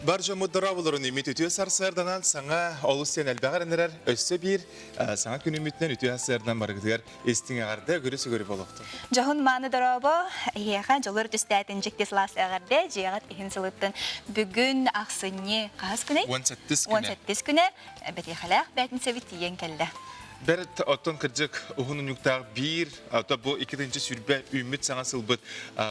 Бар дьоммут дорооболорун имит үтүө сарсыарданан саҥа олус диэн элбэҕи эрэнэрэр өссө биир саҥа күнүммүтүнэн үтүө сарсыардан барыгытыгар истиҥ эҕэрдэ өгүрү-сүгүрү буолуохтун. Дьоһун мааны дорообо, эһиэхэ дьолур түстээтин дьикти сылаас эҕэрдэ дьиэҕит иһин сылыттын бүгүн ахсынньы хаһыс күнэй? 18 күнэ. 18 күнэ бэтиэхэлээх бээтинсэбит тиийэн кэллэ. Бэрт оттон кырдьык уһун унньуктаах биир, бу 2-сүүрбэ үүммүт саҥа сылбыт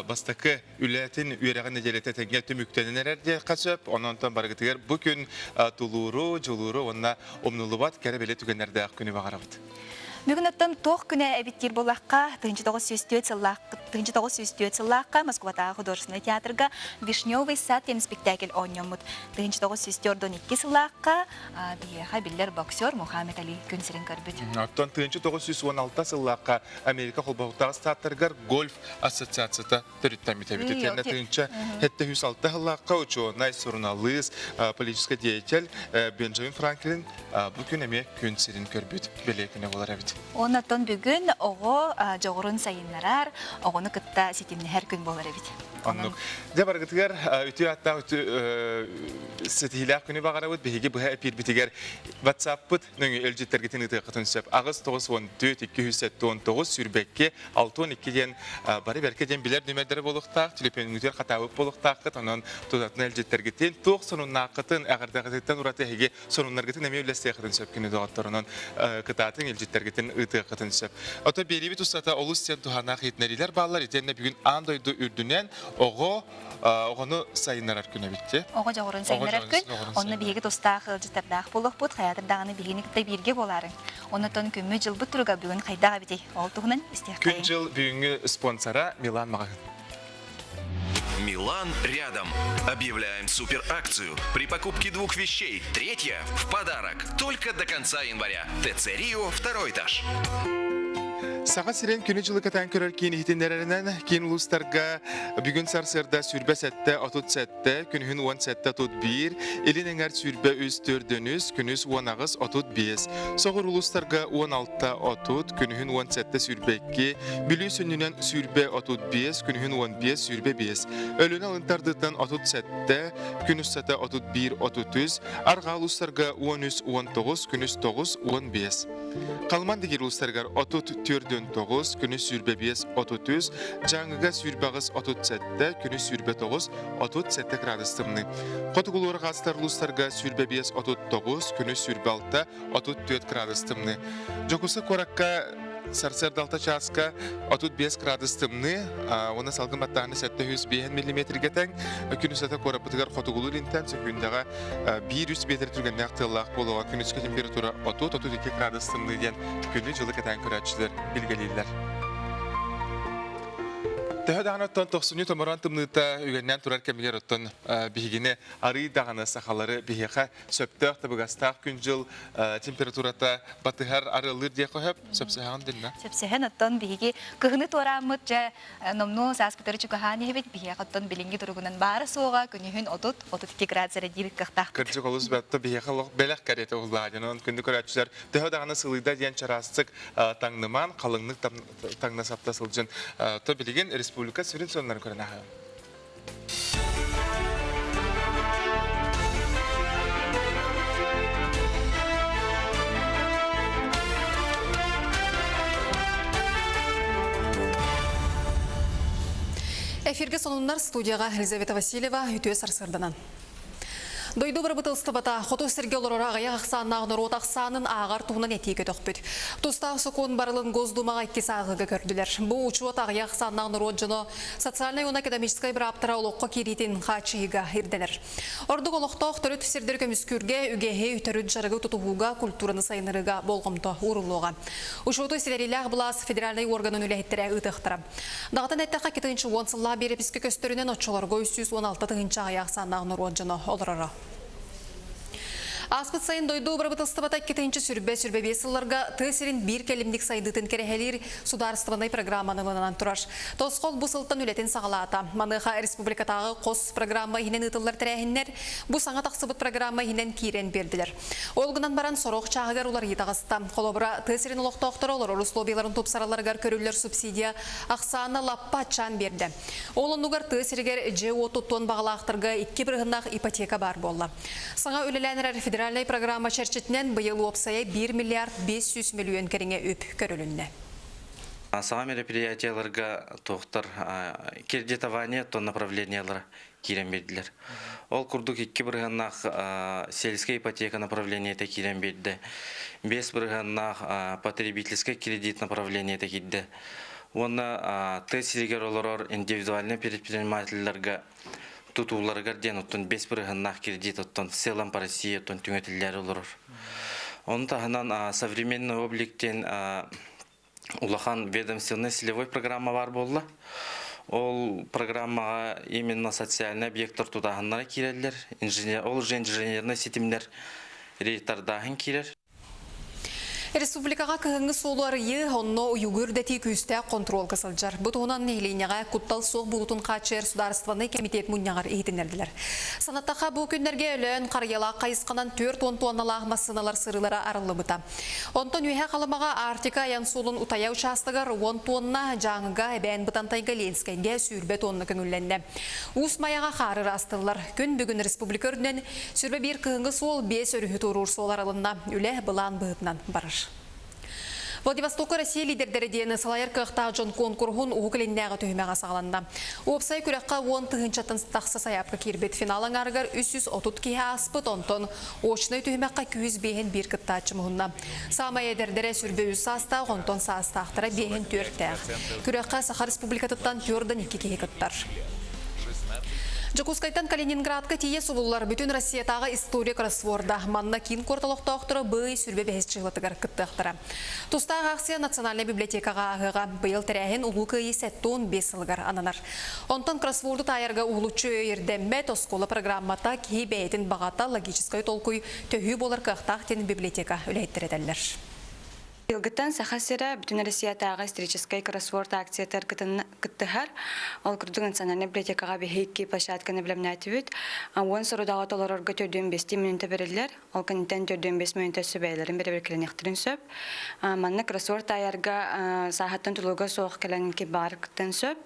бастакы үлэтин үөрэҕин нэдиэлэтэ тэҥҥэ түмүктэнэн эрэр диэххэ сөп. Онон барыгытыгар бу күн тулууру, дьулууру уонна умнуллубат кэрэ-бэлиэ түгэннэрдээх күнү баҕарабыт. Бүгүн оттон туох күнэ эбит диир буоллахха, 1904 сыллаах 1904 сыллаахха Москватааҕы художественнай театрга «Вишневый сад» диэн спектакль оонньоммут. 1942 сыллаахха биһиэхэ биллэр боксер Мухаммед Али күн сирин көрбүт. Оттон 1916 сыллаахха Америка холбоһуктаах штаттарыгар гольф ассоциацията төрүттэммит эбит. Итиэннэ тыһыынча 706 сыллаахха учуонай, суруналыыс, политическай деятель Бенджамин Франклин бу күн эмиэ күн сирин көрбүт бэлиэ күнэ буолар эбит. Оннотон бүгүн оҕо дьоҕурун сайыннарар, оҕону кытта ситимнэһэр күн буолар эбит. Оннук. Дьэ барыгытыгар үтүө ааттаах үтүө ситиһиилээх күнү баҕарабыт. Биһиги быһа эпиирбитигэр WhatsApp-пыт нөҥүө илдьиттэргитин ыытыаххытын сөп. Аҕыс 94 279 сүүрбэкки 62 диэн бары бэркэ диэн билэр нүмердэрэ буолуохтаах, төлөпүөнүҥүтүгэр хатаабыт буолуохтааххыт. Онон тутатына илдьиттэргитин, туох сонуннааххытын, эҕэрдэҕититтэн ураты эһиги сонуннаргытын эмиэ үллэстиэххитин сөп күнү доҕоттор. Онон кытаатыҥ илдьиттэргитин ыытыаххытын сөп. Ото биэриибит устата олус диэн туһааннаах иһитиннэриилэр бааллар. Итиэннэ бүгүн аан дойду үрдүнэн оҕо оҕону сайыннарар күн эбит дии. Оҕо дьоҕурун сайыннарар күн. Онно биһиги тустаах ыалдьыттардаах буолуохпут. Хайаатар даҕаны биһигини кытта бииргэ буолаарыҥ. Оннотон күммүт-дьылбыт туруга бүгүн хайдах эбитий? Ол туһунан истиэххэйиҥ. Күн-дьыл бүгүҥҥү спонсора Милан маҕаһыын. Милан рядом. Объявляем суперакцию. При покупке двух вещей третья в подарок. Только до конца января. ТЦ Рио, второй этаж. Саха сирин күнү-дьылы кэтээн көрөр киин иһитиннэрэринэн киин улуустарга бүгүн сарсыарда сүүрбэ сэттэ отут сэттэ, күнүһүн уон сэттэ отут биир, илин эҥэр сүүрбэ үс төрдүн үс, күнүс уон аҕыс отут биэс, соҕуруу улуустарга уон алта отут, күнүһүн уон сэттэ сүүрбэ икки, Бүлүү сүнньүнэн сүүрбэ отут биэс, күнүһүн уон биэс сүүрбэ биэс, Өлүөнэ алын тардыытынан отут сэттэ, күн устата отут биир отут үс, арҕаа улуустарга уон үс уон тоҕус, күнүс тоҕус уон биэс. Халыман дигир улуустарыгар отут түөрдүн тоҕус, күнүс сүүрбэ биэс отут үс, Дьааҥыга сүүрбэ аҕыс отут сэттэ, күнүс сүүрбэ тоҕус отут сэттэ градус тымныы. Хотугулуур хаастар улуустарга сүүрбэ биэс отут тоҕус, күнүс сүүрбэ алта отут түөрт градус тымныы. Дьокуускай куоракка сарсыарда алта чааска 35 градус тымныы, уонна салгын баттааһына 705 миллиметргэ тэҥ. Күн устата куораппытыгар хотугулуу илинтэн сөкүүндэҕэ 1-3 метр түргэннээх тыаллаах буолуоҕа. Күнүскү температура 30-32 градус тымныы диэн күнү-дьылы кэтээн көрөөччүлэр билгэлииллэр. Төһө даҕаны оттон тохсунньу томороон тымныыта үгэннээн турар кэмигэр оттон биһигини арыый даҕаны сахалары биһиэхэ сөптөөх табыгастаах күн-дьыл температурата батыһар арыаллыыр диэххэ сөп сөпсөһөҕүн динна Сөпсөһөн оттон биһиги кыһыны туорааммыт дьэ номнуо сааспытары чугаһаан иһэбит биһиэхэ оттон билиҥҥи туругунан баара суоҕа күнүһүн 30 32 градус эрэ диир кыахтаахпыт. Кырдьык олус бэрт биһиэхэ олох бэлэх кэриэтэ уллаа диэн онон күндү көрөөччүлэр төһө даҕаны сылыйда диэн чараастык таҥнымаан халыҥнык таҥна сапта сылдьын то билигин республика сүрүн сонуннарын көрөн ааһыам. Эфиргэ сонуннар студияға Елизавета Васильева үтүө сарсыарданан. Дойду бырабыыталыстыбата хоту сиргэ олорор аҕыйах ахсааннаах норуот ахсаанын ааҕар туһунан этии көтөхпүт. Тустаах сокуон барылын Госдумаҕа иккис ааҕыыга көрдүлэр. Бу учуот аҕыйах ахсааннаах норуот дьоно социальнай уонна экономическай бырааптара олоххо киириитин хааччыйыыга ирдэнэр. Ордук олохтоох төрүт сирдэри көмүскүүргэ, үгэһи, төрүт дьарыгы тутуһууга, культураны сайыннарыыга болҕомто ууруллуоҕа. Учуоту ситэриилээх былаас федеральнай уорганын үлэһиттэрэ ыытыахтара. Даҕатан эттэххэ, 2010 сыллаах биэрэпискэ көстөрүнэн оччолорго 316 тыһыынча аҕыйах ахсааннаах норуот дьоно олороро. Ааспыт сайын дойду бырабыыталыстыбата 2025 сылларга тыа сирин биир кэлимник сайдыытын кэрэһэлиир судаарыстыбаннай программаны ылынан турар. Тосхол бу сылтан үлэтин саҕалаата. Маныаха республикатааҕы хос программа иһинэн ыытыллар тэрээһиннэр бу саҥа тахсыбыт программа иһинэн киирэн биэрдилэр. Ол гынан баран сорох чааһыгар уларыйыы таҕыста. Холобура, тыа сирин олохтоохторо олорор условияларын тупсаралларыгар көрүллэр субсидия ахсаана лаппа аччаан биэрдэ. Ол оннугар тыа сиригэр дьиэ-уот туттуон баҕалаахтарга икки бырыһыннаах ипотека баар буолла. Саҥа үлэлээн эрэр федеральнай программа чэрчитинэн быйыл уопсайа 1 миллиард 500 мөлүйүөн кэриҥэ үп көрүлүннэ. Саҥа мероприятиеларга туохтар кредитование то направлениелара киирэн биэрдилэр. Ол курдук икки бырыһыаннаах сельская ипотека направлениета киирэн биэрдэ. Биэс бырыһыаннаах потребительский кредит направлениета киирдэ. Уонна тыа сиригэр олорор индивидуальнай предпринимателлэргэ тутууларыгар диэн оттон бэс бырыһыаннаах кредит оттон в целом по России оттон түҥэтиллээри олорор. Ону таһынан современный облик диэн улахан ведомственный целевой программа бар буолла. Ол программаҕа именно социальный объекттар тутааһыннара киирэллэр, инженер, ол же инженерный ситимнэр рейтардааһын киирэр. Республикаҕа кыһыҥҥы суолу арыйыы, онно уйугу үрдэтии күүстээх хонтуруолга сылдьар. Бу туһунан нэһилиэнньэҕэ куттал суох буолуутун хааччыйар судаарыстыбаннай кэмитиэт мунньаҕар иһитиннэрдилэр. Санаттахха, бу күннэргэ Өлөөн, Харыйалаах хайысханан 40 туонналаах массыыналар сырыылара арыллыбыта. Онтон Үөһээ Халымаҕа Арктика айан суолун Утайа учаастагар 10 туонна, Дьааҥыга, Эбээн Бытантайга, Ленскэйгэ 20 туонна көҥүллэннэ. Уус Майаҕа хаары ыраастыллар. Күн бүгүн республика үрдүнэн 21 кыһыҥҥы суол биэс өрүһү туоруур суол арылынна. Үлэ былаан быһыытынан барар. Владивостокка Россия лидердэрэ диэн салайар кыахтаах дьон куонкуруһун Уһук Илиннээҕи түһүмэҕэ саҕаланна. Уопсай күрэххэ 10 тыһыынчаттан тахса сайаапка киирбит. Финал аҥаарыгар 330 киһи ааспыт, онтон очнай түһүмэххэ 205 биир кыттааччы муһунна. Саамай эдэрдэрэ сүрбэ үс саастаах, онтон саастаахтара биэһин түөртээх. Күрэххэ Саха Республикатыттан түөрдэн икки киһи кыттар. Дьокуускайтан Калининградка тиийэ субуллар бүтүн Россиятааҕы история кроссворда. Манна киин куорат олохтоохторо бый сүрбэ бэһис чыһылатыгар кыттыахтара. Тустаах акция Национальнай библиотекаҕа ааһыаҕа. Быйыл тэрээһин Улуу Кыайыы 75 сылыгар ананар. Онтон кроссворду таайарга уһулуччу өй ирдэммэт, оскуола программата киһи бэйэтин баҕата, логическай толкуй төһүү буолар кыахтаах диэн библиотека үлэһиттэрэ этэллэр. Быйылгыттан Саха сирэ Бүтүн Россиятааҕы историческай кроссворд акциятыгар кыттыһар. Ол курдук национальнай библиотекаҕа биһиги площадканы бэлэмнээтибит. Уон сорудаҕы толорорго төрдүөн бэстии мүнүүтэ бэриллэр. Ол кэнниттэн төрдүөн бэс мүнүүтэ сүбэлэрин бэрэбиэркэлэниэхтэрин сөп. Манна кроссворд таайарга сааһыттан тутулуга суох кэлэн баар кыттыан сөп.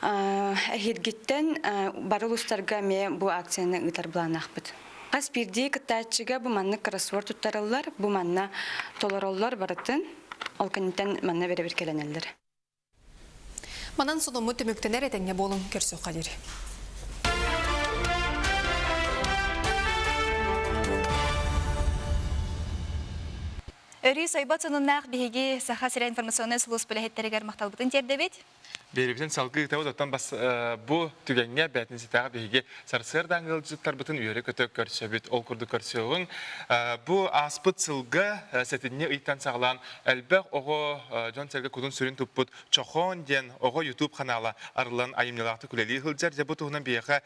Эһиилгиттэн бары улуустарга эмиэ бу акцияны ыытар былааннаахпыт. Хас биирдии кыттааччыга бу маннык кроссворд туттарыллар, бу манна толороллор барытын, ол кэнниттэн манна бэрэбиэркэлэнэллэр. Манан сонуммут түмүктэнэр этэҥҥэ буолуҥ көрсүөххэ диэри. Өрүү сойбот сонуннаах биһиги Саха сирэ информационнай сулууспа үлэһиттэригэр махталбытын тиэрдэбит. Биэрибитин салгыы ыытабыт, оттон бас бу түгэҥҥэ бээтинсэтээҕи биһиги сарсыардааҥҥы ыалдьыттарбытын үөрэ-көтө көрсөбүт. Ол курдук көрсүөҕүҥ. Бу ааспыт сылга сэтинньи ыйтан саҕалаан элбэх оҕо дьон-сэргэ кутун-сүрүн туппут Чохоон диэн оҕо YouTube ханаала арыллан айымньылаахтык үлэлии сылдьар. Дьэ бу туһунан биһиэхэ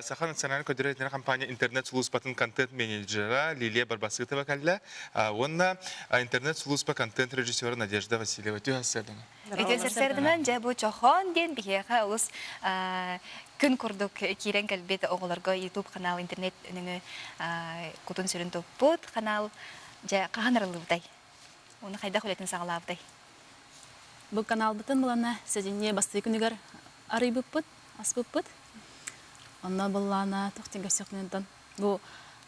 Саха национальнай көрдөрөр компания интернет-сулууспатын контент-менеджера Лилия Барбасытова кэллэ уонна интернет-сулууспа контент-режиссера Надежда Васильева. Түһ сарсыардана. Үтүө сарсыарданан дьэ бу чохоон диэн биһиэхэ олус күн курдук киирэн кэлбит оҕолорго YouTube канал интернет нөҥүө кутун-сүрүн туппут канал дьэ хаһан арыллыбытай? Уонна хайдах үлэтин саҕалаабытай? Бу каналбытын булана сэтинньи бастыы күнүгэр арыйбыппыт, аспыппыт. Онно быллаана туох диэн көрсөхпүнүн Бу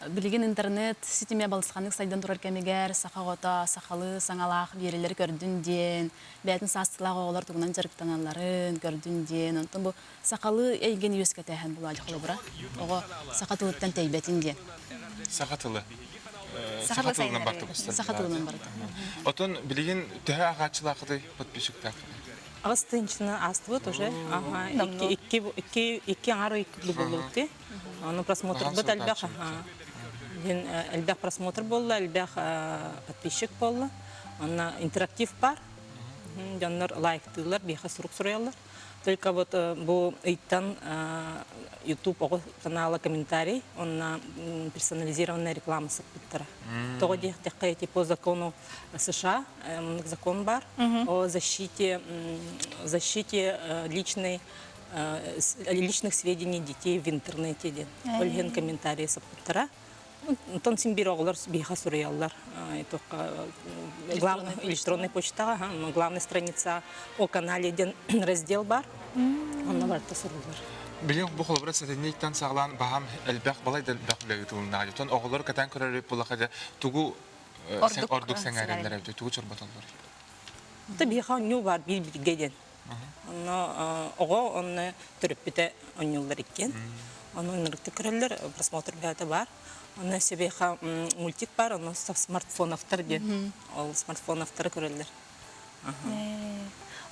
билигин интернет ситимэ балысханнык сайдан турар кэмигэр саха оҕото сахалыы саҥалаах биэрэлэри көрдүн диэн, бэйэтин саастыылаах оҕолор тугунан дьарыктаналларын көрдүн диэн, онтон бу сахалыы эйгэни үөскэтээһин булаадьы холобура оҕо саха тылыттан тэйбэтин диэн. Саха тылы. Саха тылынан барта бастар. Саха тылынан барыта. Отон билигин төһө ааҕааччылаахытай подписчиктааххыный? Аҕыс тыһыынчаны аастыбыт уже. Ага, икки, икки, икки аҥаар ый курдук буоллубут Ону просмотрбыт элбэх. Диэн элбэх просмотр буолла, элбэх подписчик буолла. Онно интерактив бар. Дьоннор лайктыыллар, биһиэхэ сурук суруйаллар. Только вот бу ыйтан YouTube оҕо канала комментарий, онно персонализированная реклама сыппыттара. Тоҕо диэхтэххэ эти по закону США закон бар о защите защите личной личных сведений детей в интернете диэн. Ол иһин комментарий сыппыттара. Онтон син биир оҕолор биһиэхэ суруйаллар. Электронной почтаҕа главная страница о канале диэн раздел бар. Онно барыта суруллар. Билиҥ бу холобура сэтинньиттэн саҕалаан баһам элбэх балай да элбэх үлэ ыытылыннаҕа. Оттон оҕолор кэтээн көрөр буоллахха тугу ордук сэҥээрэллэр эбит, тугу чорботоллор? Та биһиэхэ оонньуу баар биир бииргэ диэн. Онно оҕо онно төрөппүтэ оонньууллар иккиэн. Ону ынырыктык көрөллөр, просмотр бэйэтэ баар. Онно себеха мультик баар, онно смартфоновтар диэн. Ол смартфоновтары көрөллөр.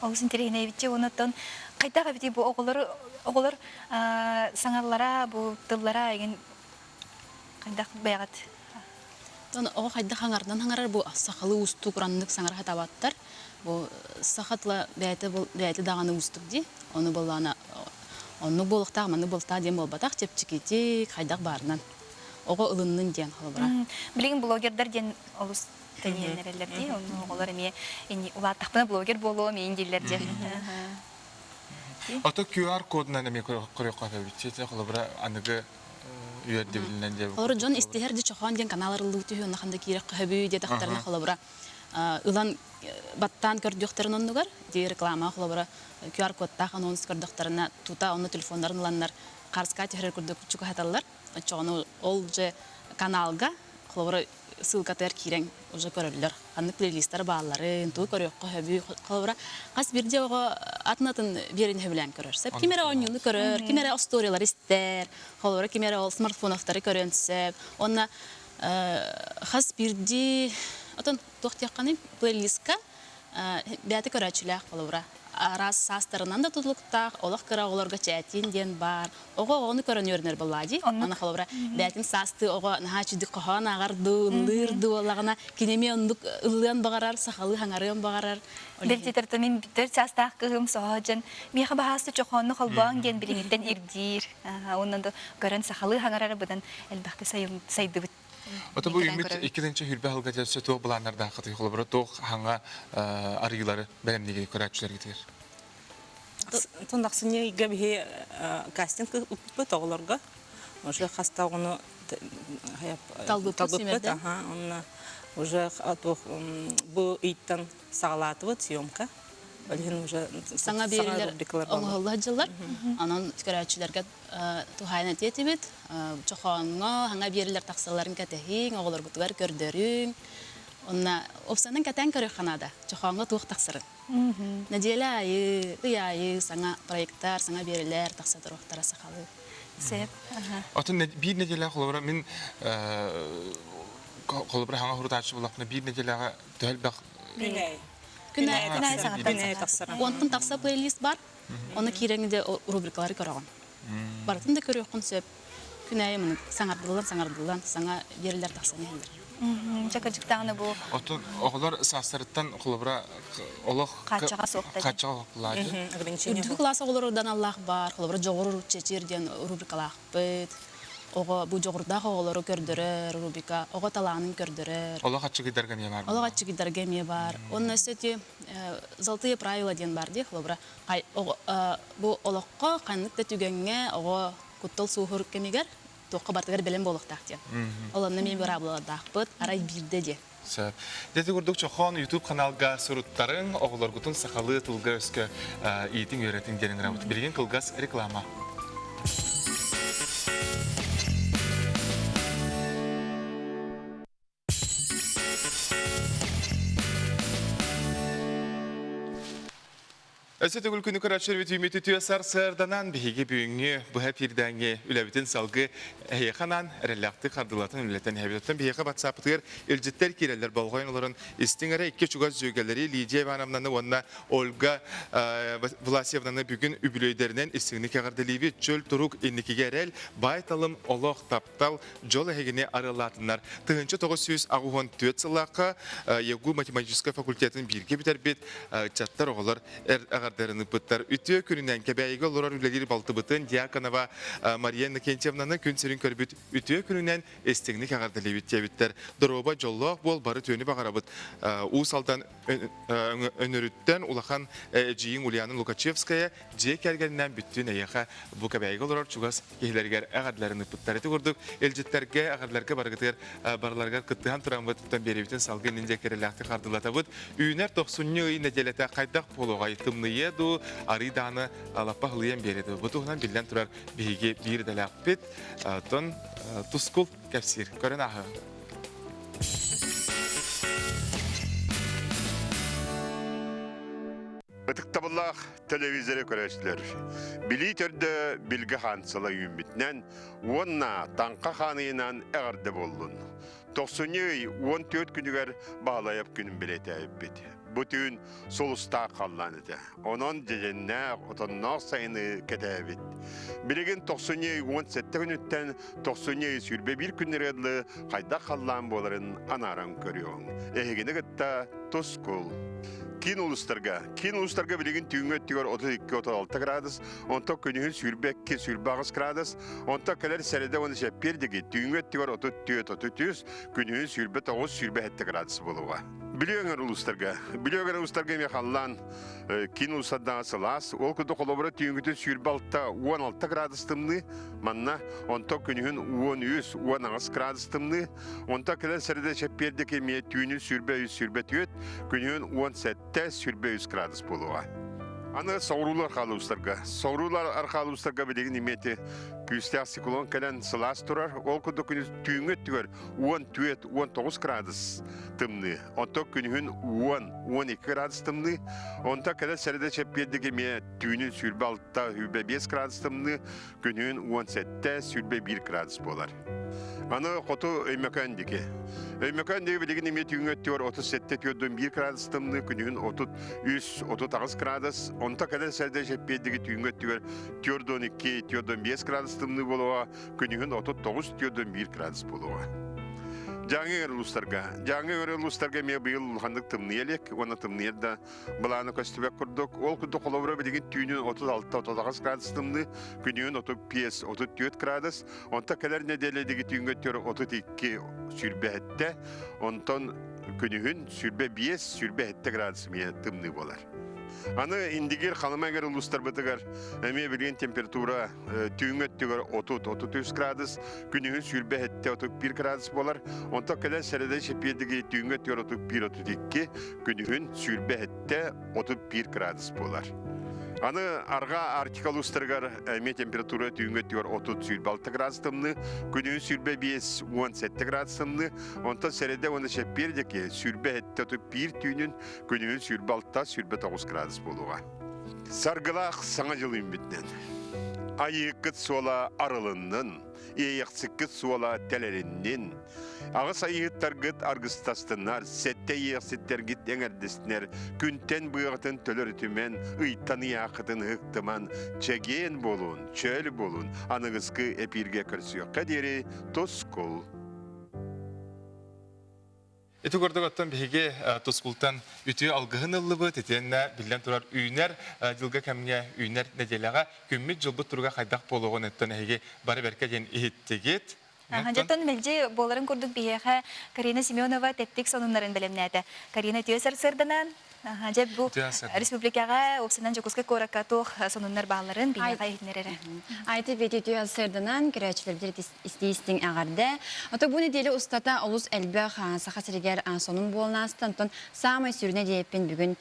Олус интэриэһинэй онуттан хайдах эбитий бу оҕолор оҕолор саҥаллара бу тыллара эҥин хайдах бэйэҕит Тон оҕо хайдах хаҥарынан хаҥарар бу сахалыы уустук ураннык саҥара сатаабаттар. Бу саха тыла бэйэтэ бэйэтэ даҕаны уустук дии. Ону буоллаҕына оннук буолуохтаах, маннык буолуохтаах диэн буолбатах, чэпчэкитик, хайдах баарынан. Оҕо ылыннын диэн холобура. Билигин блогердар диэн олус тэнийэн эрэллэр дии. Онно оҕолор эмиэ улааттахпына блогер буолуом иин дииллэр диэн. Ото QR кодунан эмиэ көрүөххэ сөп. Холобура аныгы үөрдүбүлүнэн диэ. Холобура дьон истиһэр ди чохоон диэн канал арыллыы түһүү онно ханда киирэх хөбүү диэтэхтэринэ холобура ылан баттаан көрдүөхтэрин оннугар ди реклама холобура QR кодтаах анонс көрдөхтөрүнэ тута онно телефоннарын ыланнар харска түһэрэр курдук чугаһаталлар. Оччоҕуна ол же каналга холобура ссылкатыгар киирэн уже көрөллөр. Ханнык плейлистар баалларын, тугу көрүөххэ сөбүй. Холобура, хас биирдии оҕо атын-атын биэрин сөбүлээн көрөр. Сөп. Ким эрэ оонньууну көрөр, ким эрэ остуоруйалары истэр, холобура, ким эрэ ол смартфоновтары көрүөн сөп. Уонна хас биирдии отон туох диэххиний плейлистка бэйэтэ көрөөччүлээх холобура араас саастарынан да тутулуктаах олох кыра оҕолорго чээтиин диэн баар оҕо оҕону көрөн үөрэнэр буоллаа дии аны холобура бэйэтин саастыы оҕо наһаа үчүгдүк хоһоон ааҕар дуу ыллыыр дуу буоллаҕына кини эмиэ оннук ыллыан баҕарар сахалыы хаҥарыан баҕарар Бэл мин бүтэр саастаах кыһым соһо дьон миэхэ баһаасты чохоонну холбооҥ диэн билиҥиттэн ирдиир уонна да көрөн сахалыы хаҥарара быдан элбэхтэ сайдыбыт Ото бу үүммүт иккитинчи хүрбэ сылга дьэ туох былааннардааххытый холобура туох хаҥа арыылары бэлэмниги көрөөччүлэргитигэр Онтон ахсынньы ыйга биһи кастинг ыыппыппыт оҕолорго. Уже хаста оҕону талбыппыт. Онно уже бу ыйтан саҕалаатыбыт съемка. Ол иһин уже саҥа биэриилэр оҥоһулла сылдьаллар. Онон көрөөччүлэргэ туһаайан этиэ этибит. Чохооҥҥо саҥа биэриилэр тахсалларын кэтэһиҥ, оҕолоргутугар көрдөрүҥ. Онно уопсайынан кэтээн көрүөххэ наада. Чохооҥҥо туох тахсарын. Нэдиэлэ аайы, ый аайы саҥа проекттар, саҥа биэрэлэр тахса туруохтара сахалыы. Сөп. Отон биир нэдиэлэ холобура мин холобура хаҥа хурутааччы буллахпына биир нэдиэлэҕэ төһө элбэх Күнэй. Күнэй тахсар. Онтон тахса плейлист бар. Оны киирэҥ де рубрикалары көрөҕүн. Барытын да көрүөххүн сөп. Күн аайы маны саҥардыллан саҥардыллан саҥа биэрэлэр тахсан иһэллэр. Дьэ кырдьыктаҕына бу Оттон оҕолор саастарыттан холобура олох хааччаҕа суох да хааччаҕа суох булааччы. Үрдүкү кылаас оҕолоругар аналлаах баар, холобура дьоҕур чэчир диэн рубрикалаахпыт. Оҕо бу дьоҕурдаах оҕолору көрдөрөр рубрика, оҕо талаанын көрдөрөр. Олох аччыгыйдарга эмиэ баар. Олох аччыгыйдарга эмиэ баар. Уонна өссө ити золотые правила диэн баар дии, холобура бу олоххо ханнык да түгэҥҥэ оҕо куттал суоһуур кэмигэр туохха барытыгар бэлэм буолуохтаах диэн. Ол онно эмиэ быраабылалардаахпыт, арай биирдэ диэн. Сөп. Дьэ курдук Чохоон YouTube каналга суруттарыҥ, оҕолоргутун сахалыы тылга-өскө иитиҥ-үөрэтиҥ диэн ыҥырабыт. Билигин кылгас реклама. Өссө төгүл күнү көрөөччүлэрбит үүммүт үтүө сарсыарданан биһиги бүгүҥҥү быһа эфирдээҥҥи үлэбитин салгыы эһиэхэ анаан эрэллээхтик хардыылатан үлэлэтэн иһэбит. Оттон биһиэхэ батсааппытыгар илдьиттэр киирэллэр болҕойон олорон истиҥ эрэ икки чугас дьүөгэлэри Лидия Ивановнаны уонна Ольга Власьевнаны бүгүн үбүлүөйдэринэн истиҥник эҕэрдэлиибит. Чөл турук инникигэ эрэл, баай-талым олох, таптал, дьол эһигини арыаллаатыннар. 1984 сыллаахха ЯГУ математическай факультетын бииргэ бүтэрбит ыччаттар оҕолор. эҕэрдэлэрин ыыппыттар. Үтүө күнүнэн Кэбээйигэ олорор үлэлиир балтыбытын Дьяконова Мария Иннокентьевнаны күн сирин көрбүт үтүө күнүнэн истиҥник эҕэрдэлиибит диэбиттэр. Доруоба дьоллоох буол, бары үтүөнү баҕарабыт. Уус Алдан Өнөрүттэн улахан эдьиийиҥ Ульяна Лукачевская дьиэ кэргэнинээн бүттүүн эйиэхэ бу Кэбээйигэ олорор чугас киһилэригэр эҕэрдэлэрин ыыппыттар. Ити курдук илдьиттэргэ, эҕэрдэлэргэ барыгытыгар барыларыгар кыттыһан тураммыт биэрэбитин салгыы иннин диэки эрэлээхтик хардыылатабыт. Үүнэр тохсунньу ый нэдиэлэтэ хайдах буолуоҕай? Тымныйыа дуу, арыы даҕаны лаппа һылыйан биэриэ дуу? Бу туһунан биллэн турар биһиги биир идэлээхпит. Оттон Тускул кэпсиир. Көрөн ааһыах. Ытыктабыллаах телевизоры көрөөччүлэр, Билии төрдө Билгэ хаан сыла үүммүтүнэн уонна Таҥха хаан ыйынан эҕэрдэ буоллун! Тохсунньу ый 14 күнүгэр Баһылайап күнүн бэлиэтээбиппит. Бу түүн сулустаах халлаан этэ. Онон дьэдьэннээх, отонноох сайыны кэтээбит. Билигин тохсунньу ый 17 күнүттэн тохсунньу ый 21 күннэргэ дылы хайдах халлаан буоларын анааран көрүөҕүҥ. Эһигини кытта Тускул. Киин улуустарга. Киин улуустарга билигин түүҥҥү өттүгэр 32-36 градус, онтон күнүһүн 22-28 градус, онтон кэлэр сэрэдэ уонна чэппиэр диэки түүҥҥү өттүгэр 34-33, күнүһүн 29-27 градус буолуоҕа. Бүлүү өҥөр улуустарга. Бүлүү өҥөр улуустарга эмиэ халлаан киин улуустардаах сылаас. Ол курдук холобура түүҥҥүтүн 26-16 градус тымныы, манна онтон күнүһүн 13-18 градус тымныы, Онтон кэлэн сэрэдэ чэппиэрдик эмиэ түүнүн 23 24, күнүһүн 17 23 градус буолуоҕа. Аны соҕуруулар архаалуустарга. Соҕуруулар архаалуустарга билигин эмиэ күүстээх циклон кэлэн сылаас турар. Ол курдук күнүс түүҥҥү өттүгэр 14-19 градус тымныы. Онтон күнүһүн 10-12 градус тымныы. Онтон кэлэн сэрэдэ чэппиэрдик эмиэ түүнүн 26-25 градус тымныы, күнүһүн 17-21 градус буолар. Аны хоту Өймөкөөн диэки. Өймөкөөн диэки билигин эмиэ түүҥҥү өттүгэр 37-41 градус тымныы, күнүһүн 33-38 градус. Онто кэлэр сэрдэ чэппиэрдиги түүҥҥү өттүгэр 42-45 градус тымныы буолуоҕа, күнүһүн 39-41 градус буолуоҕа. Дьааҥы ыар улуустарга. Дьааҥы ыар улуустарга эмиэ быйыл улаханнык тымныйа илик уонна тымныйар да былаана көстүбэт курдук. Ол курдук холобура билигин түүнүн 36-38 градус тымныы, күнүһүн 35-34 градус, онтон кэлэр нэдиэлэ түүҥҥэ 32 сүүрбэһэттэ, онтон күнүһүн 25-27 градус эмиэ тымныы буолар. Аны Индигир Халыма эҥэр улуустарбытыгар эмиэ билигин температура түүҥҥү өттүгэр 30-33 градус, күнүһүн 27-31 градус буолар. Онтон кэлэн сэрэдэ чэппиэрдиги түүҥҥү өттүгэр 31-32, күнүһүн 27-31 градус буолар. Аны арҕаа Арктика улуустарыгар эмиэ температура түүҥҥү өттүгэр 30-26 градус тымныы, күнүһүн 25-17 градус тымныы, онтон сэрэдэ уонна чэппиэр диэки 27-31 түүнүн, күнүһүн 26-29 градус буолуоҕа. Саргылаах Саҥа дьыл үүммүтүнэн! Айыыккыт суола арылыннын, иэйэхсиккит суола тэлэриннин! Аҕыс айыыһыттаргыт аргыстастыннар, сэттэ иэйэхситтэргит эҥэрдэстинэр, күнтэн быаҕытын төлөрүтүмэн, ыйтан ыйааххытын ыһыктыман, чэгиэн буолун, чөл буолун, аныгыскы эпииргэ көрсүөххэ диэри тускул! Ити курдук оттон биһиги Тускултан үтүө алгыһын ыллыбыт, итиэннэ биллэн турар үүнэр дьылга кэмҥэ, үүнэр нэдиэлэҕэ күммүт-дьылбыт туруга хайдах буолуоҕун оттон эһиги бары бэркэ диэн иһиттигит. Дьонтон мэлдьи буоларын курдук биһиэхэ Карина Семенова тэттик сонуннарын бэлэмнээтэ. Карина үтүө сарсыарданан дьэ бу республикаҕа уопсайынан Дьокуускай куоракка туох сонуннар баалларын биһиэхэ иһитиннэр эрэ. Айты бэти үтүө сарсыарданан көрөөччүлэрбит истии-истиҥ эҕэрдэ. Ото бу нэдиэлэ устата олус элбэх Саха сиригэр сонун буолан ааста. Онтон саамай сүрүнэ диэппин бүгүн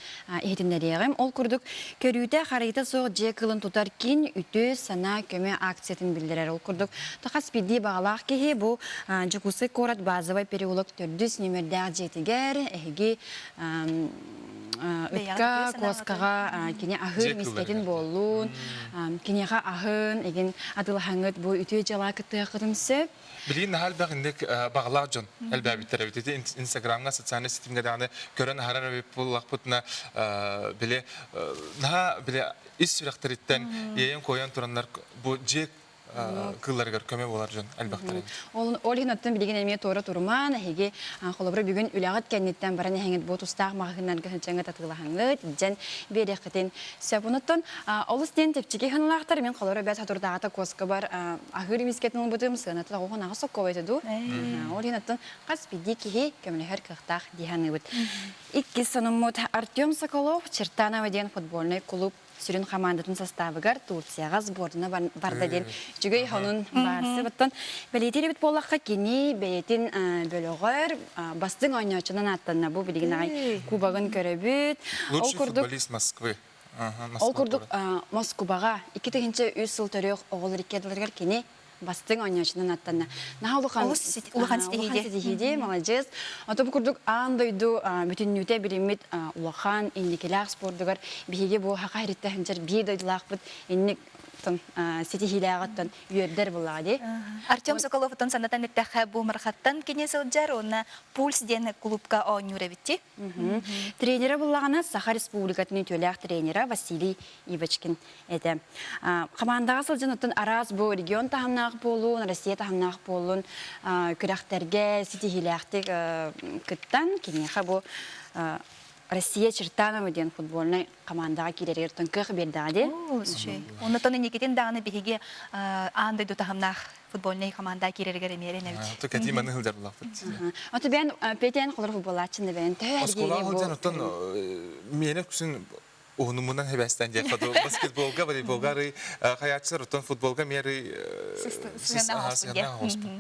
иһитиннэриэҕим. Ол курдук, көрүүтэ-харайыта суох дьиэ кыылын тутар киин үтүө санаа көмө акциятын биллэрэр. Ол курдук, хас биирдии баҕалаах киһи бу Дьокуускай куорат базовай переулок төрдүс нүөмэрдээх дьиэтигэр эһиги ытка, куоскаҕа кини аһыыр миэстэтин буоллун, киниэхэ аһын, игин атыылаһаҥҥыт бу үтүө дьыалаҕа кыттыаххытын сөп. Билигин наһаа элбэх инник баҕалаах дьон элбээбиттэр эбит. Ити Инстаграмҥа, социальнай ситимҥэ даҕаны көрөн аһарар эбит буоллахпытына, били наһаа били ис сүрэхтэриттэн иэйэн-куойан тураннар бу дьиэ. кыылларыгар көмө буолар дьон элбэхтэр эбит. Ол ол иһин оттон билигин эмиэ туора турумаан, эһиги холобура бүгүн үлэҕит кэнниттэн баран эһэҥит бу тустаах маҕаһыыннарга сылдьаҥҥыт атыылаһаҥҥыт, илдьэн биэриэххитин сөп. Онуттан олус диэн чэпчэки сыаналаахтар. Мин холобура бэт соторутааҕыта куоскабар аһыыр миискэтин ылбытым, сыаната 98 соккуобай этэ дуу. Ол иһин оттон хас биирдии киһи көмөлөһөр кыахтаах дии саныыбыт. Иккис сонуммут Артем Соколов Чертаново диэн футбольнай клуб сүрүн хамаандатын састаабыгар Турцияҕа сбордуна барда диэн үчүгэй сонун баарсы. Оттон бэлиэтиир эбит буоллахха, кини бэйэтин бөлөҕөр бастыҥ оонньооччунан ааттанна. Бу билигин аҕай кубогын көрөбүт. Лучший футболист Москвы. Ол курдук Москубаҕа 2003 сыл төрүөх оҕолор икки ардыларыгар кини бастыҥ оонньооччунан аттанна. Наһаа улахан улахан ситиһии ситиһии маладьыас. Ото бу курдук аан дойду бүтүннүүтэ билиммит улахан инникилээх спордугар биһиги бу хаха ириттэ сылдьар биир дойдулаахпыт инник ситиһиилээҕиттэн үөрдэр буллаҕа дии. Артем Соколовтан санатан эттэххэ бу Мархаттан кини сылдьар уонна Пульс диэн клубка оонньуур эбитти. Тренерэ буллаҕына Саха Республикатын үтүөлээх тренерэ Василий Ивочкин этэ. Хамаандаҕа сылдьан оттон араас бу регион таһымнаах буолуун, Россия таһымнаах буоллун күрэхтэргэ ситиһиилээхтик кыттан, киниэхэ бу Россия Чертанова диэн футбольнай командаҕа киирэригэр кыах биэрдэҕэ дии. Оннотон инникитин даҕаны биһиги аан дойду таһымнаах футбольнай команда киирэригэр эмиэ эрэнэбит. Ото кэтии маны сылдьар буллахпыт. Ото бэйэн Петян холор футболааччын да бэйэн төһө Оскуолаҕа сылдьан оттон миэнэ үксүн уһунумунан хэбэстэн диэххэ дуу баскетболга, волейболга арый хайааччылар оттон футболга эмиэ арый сыһыаннаах оҕуспут.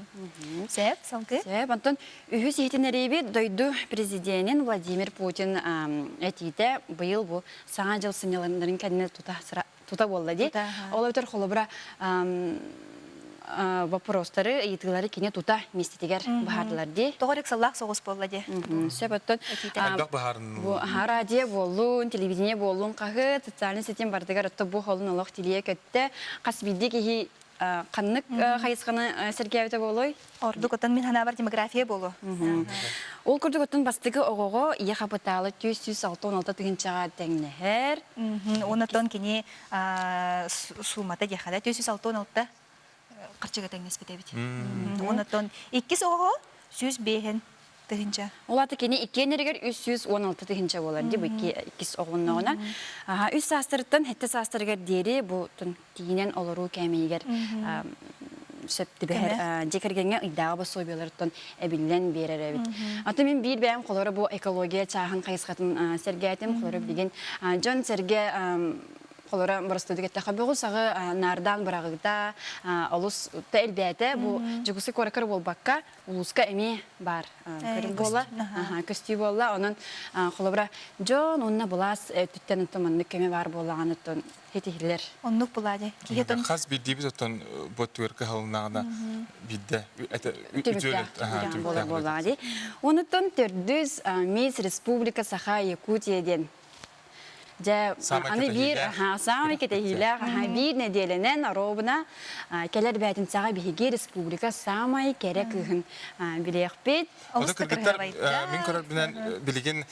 Сөп, салгыы. Сөп, онтон үһүс иһитиннэриибит дойду президенин Владимир Путин этиитэ быйыл бу Саҥа дьыл сынньалаҥнарын кэннэ тута тута буолла дии. Ол эбэтэр холобура вопростары, ыйытыылары кини тута миэстэтигэр быһаардылар дии. Тоҕо ыксаллаах соҕус буолла дии. Сөп оттон Элбэх быһаарыныы. Бу радио буоллун, телевидение буоллун, хаһыат, социальный сетим бардыгар отто бу холун олох тилийэ көттө. Хас биирдии киһи ханнык хайысханы сэргээбитэ буолуой? Ордук оттон мин санаабар демография буолуо. Ол курдук оттон бастакы оҕоҕо ийэ хапытаала 466 тыһыынчаҕа тэҥнэһэр. Онтон кини суумата диэхэ да 466 харчыга тэҥнэспит эбит. Онтон иккис оҕоҕо 105 тыһыынча. Ол аата кини иккиэннэригэр 316 тыһыынча буолар дии бу иккис оҕонноҕуна. Үс саастарыттан сэттэ саастарыгар диэри бу тиийинэн олоруу кээмэйигэр сөп түбэһэр дьиэ кэргэҥҥэ ыйдааҕы босуобуйаларыттан эбиллэн биэрэр эбит. Аты мин биир бэйэм холоро бу экология чааһын хайысхатын сэргээтим. Холоро билигин дьон-сэргэ холоро боростуодук эттэххэ бөҕү-саҕы наардаан быраҕыыта олус та элбээтэ. Бу Дьокуускай куоракка буолбакка улууска эмиэ баар көрүҥ буолла, көстүү буолла. Онон холобура дьон уонна былаас өттүттэн оттон маннык көмө баар буоллаҕына оттон ситиһиллэр. Оннук булаа дии. Киһи оттон Хас биирдиибит оттон бу өттүгэр кыһалыннаҕына биирдэ түмүктээх буолар буоллаҕа дии. Онуттан төрдүс Мисс Республика Саха Якутия диэн Дьэ, аны биир саамай кэтэһиилээх биир нэдиэлэнэн оруобуна кэлэр бээтинсэҕэ биһиги республика саамай кэрэ кыыһын билиэхпит. Ото кыргыттар мин көрөрбүнэн билигин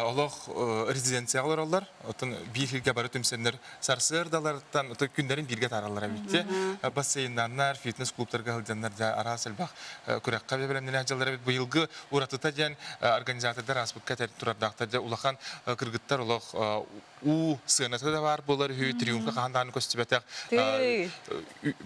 олох резиденцияҕа олороллор. Оттон биир сиргэ бары түмсэннэр сарсыардаларыттан күннэрин бииргэ таараллар эбит. Бассейннаннар, фитнес-клубтарга сылдьаннар дьэ араас элбэх күрэххэ бэлэмнэнэ сылдьаллар эбит. Быйылгы уратыта диэн организатордар ааспыкка этэр турардаахтар дьэ улахан кыргыттар олох уу сыаната да баар буолар үһү триумфка хаһан даҕаны көстүбэтэх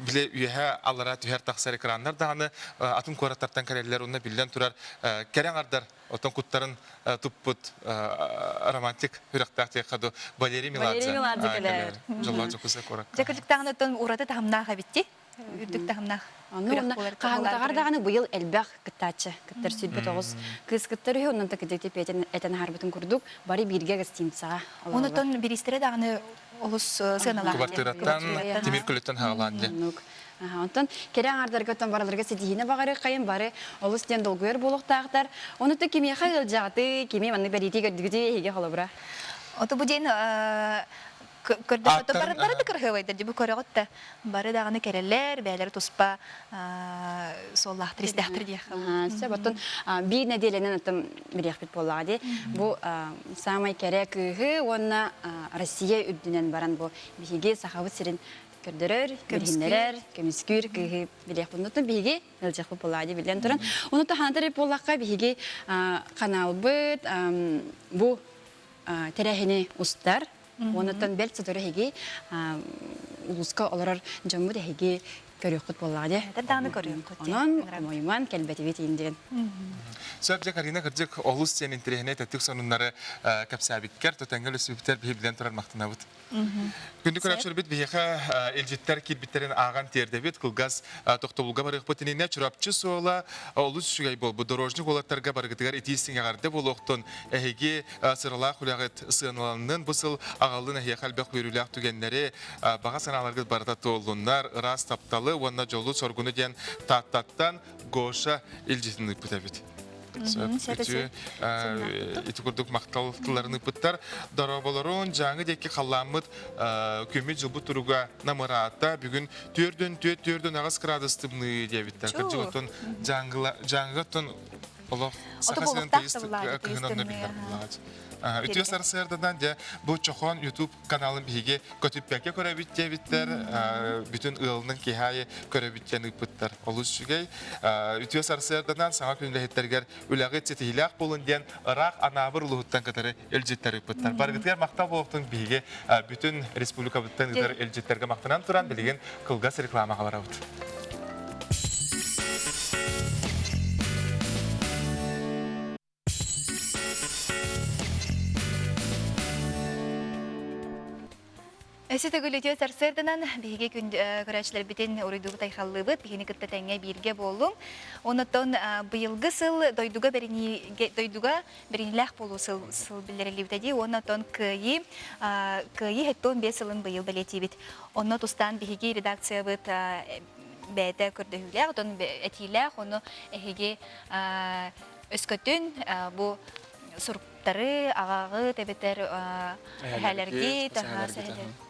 биле үөһэ аллара түһэр тахсар экраннар даҕаны атын куораттартан кэлэллэр уонна биллэн турар кэрэ аҥардар оттон куттарын туппут романтик сүрэхтээх диэххэ дуу Валерий Меладзе Валерий Меладзе кэлэр дьоллоох Дьокуускай куоракка Дьэ кырдьыктааҕын оттон ураты таһымнаах эбит үрдүк таһымнаах Онно уонна хаһаҥтаҕар даҕаны быйыл элбэх кыттааччы кыттар 29 кыыс кыттар үһү онон такыдыты петен этэн аһарбытын курдук бары бииргэ гостиницаҕа олороллор. Онтон бириистэрэ даҕаны олус сыаналаах. Кыбартыыраттан тимир көлөттөн хаалаан диэн. Онтон кэрэ аҥардарга оттон барыларга ситиһиини баҕарыаххайын бары олус диэн долгуйар буолуохтаахтар. Ону то кимиэхэ ыалдьаҕытый, кими маннык бэлиэтии көрдүгүтүй эһиги холобура? Ото бу диэн көрдөхөтө бары бары да кырһыабайдар дии бу көрөҕүт да бары даҕаны кэрэлэр бэйэлэрэ туспа суоллаахтар истээхтэр диэххэ сөп оттон биир нэдиэлэнэн оттон билиэхпит буоллаҕа дии бу саамай кэрэ кыыһы уонна Россия үрдүнэн баран бу биһиги Сахабыт сирин. көрдөрөр, билиһиннэрэр, көмүскүүр кыыһы билиэхпин. Биһиги ыалдьыахпыт буолаа билэн туран. Ону таһаантар буоллахха биһиги каналбыт бу тэрээһини устар. Онуттан бэрт сотору эһиги улууска олорор дьоммут эһиги көрүөххүт буоллаҕа дии. Этэр даҕаны көрүөххүт. Онон мойуман кэлбэтибит иин диэн. Сөп дьэ Карина кырдьык олус диэн интэриэһинэй тэттик сонуннары кэпсээбиккэр тотоҥҥо өлөсүбүттэр биһи билэн турар махтанабыт. Күндү көрөөччүлэрбит биһиэхэ илдьиттэр киирбиттэрин ааҕан тиэрдэбит. Кылгас тохтобулга барыахпыт иннинэ Чурапчы суола олус үчүгэй буолбут. Дорожник уолаттарга барыгытыгар итии сиҥэҕэрдэ буолуохтун. Эһиги сыралаах үлэҕит сыаналаннын. Бу сыл аҕаллын эһиэхэ элбэх үөрүүлээх түгэннэри, баҕа санааларгыт барыта туоллуннар. Ыраас тапталы уонна дьолу-соргуну диэн Тааттаттан Гоша илдьитин ыыппыт эбит. Үтүө ити курдук махтал тылларын ыыппыттар. Дорооболорун Дьааҥы диэки халлааммыт күммүт дьылбыт туруга намыраата. Бүгүн түөрдүн түөрт түөрдүн аҕыс градус тымныы диэбиттэр. Кырдьык оттон Дьааҥыга оттон олох Саха сирин тыйыс кыһын онно биллэр буллаҕа. Үтүө сарсыарданан дьэ бу Чохон YouTube каналын биһиги көтүппэккэ көрөбүт диэбиттэр, бүтүн ыалынан киһи аайы көрөбүт диэн ыыппыттар. Олус үчүгэй. Үтүө сарсыарданан саҥа күн үлэһиттэригэр үлэҕит ситиһиилээх буолун диэн ыраах Анаабыр улууһуттан кытары илдьиттэр ыыппыттар. Барыгытыгар махтал буолуохтун биһиги бүтүн республикабыттан ыытар илдьиттэргэ махтанан туран билигин кылгас рекламаҕа барабыт. Өссө төгүл үтүө сарсыарданан биһиги күн көрөөччүлэрбитин уруйдуубут айхаллыыбыт, биһини кытта тэҥҥэ бииргэ буоллуҥ. Оннуттан быйылгы сыл дойдуга бэриниигэ дойдуга бэриниилээх буолуу сыл сыл биллэриллибитэ дии. Уонна оттон кыайыы кыайыы 75 сылын быйыл бэлиэтиибит. Онно тустаан биһиги редакциябыт бэйэтэ көрдөһүүлээх, оттон этиилээх, ону эһиги Өскөтүн бу суруктары аҕаҕыт эбэтэр эһээлэргит,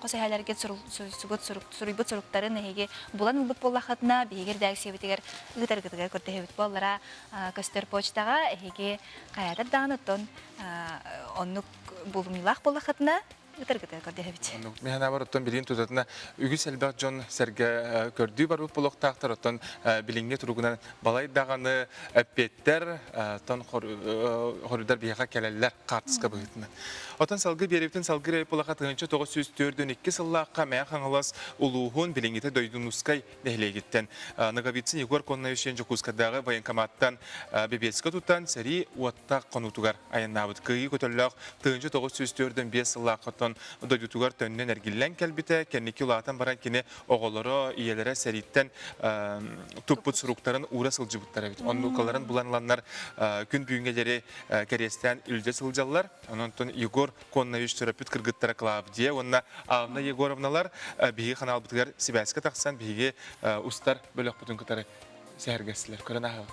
хос эһээлэргит суруйбут суруктарын эһиги булан ылбыт буоллаххытына, биһиги эрэдээксийэбитигэр ыытаргытыгар көрдөһөбүт. Буоллара көстөр почтаҕа эһиги хайаатар даҕаны оттон оннук булумньулаах буоллаххытына ытыргыта көрдөһөбүт. Оннук. Мин санаабар оттон билигин тутатына үгүс элбэх дьон сэргэ көрдүү барбыт буолуохтаахтар. Оттон билиҥҥи туругунан балай даҕаны эппиэттэр оттон хоруйдар биһиэхэ кэлэллэр хаартыска быһыытынан. Оттон салгыы биэрэбитин салгыы Райполаха 1942 сыллаахха Мэҥэ Хаҥалас улууһун билиҥҥитэ Дойдунускай нэһилиэгиттэн Ноговицын Егор Коннович Дьокуускайдааҕы военкоматтан бэбиэскэ тутан сэрии уоттаах хонуутугар айаннаабыт. Кыайыы көтөллөөх 1945 сыллаахтан дойдутугар төннөн эргиллэн кэлбитэ. Кэнники улаатан баран кини оҕолоро, ийэлэрэ сэрииттэн туппут суруктарын уура сылдьыбыттар эбит. Оннукаларын булан ыланнар күн бүгүҥҥэ диэри кэриэстээн илдьэ сылдьаллар. Онон Егор Коннович төрөппүт кыргыттара Клавдия уонна Анна Егоровналар биһиги ханаалбытыгар сибээскэ тахсан биһиги устар бөлөхпүтүн кытары сэһэргэстилэр. Көрөн ааһыаҕыҥ.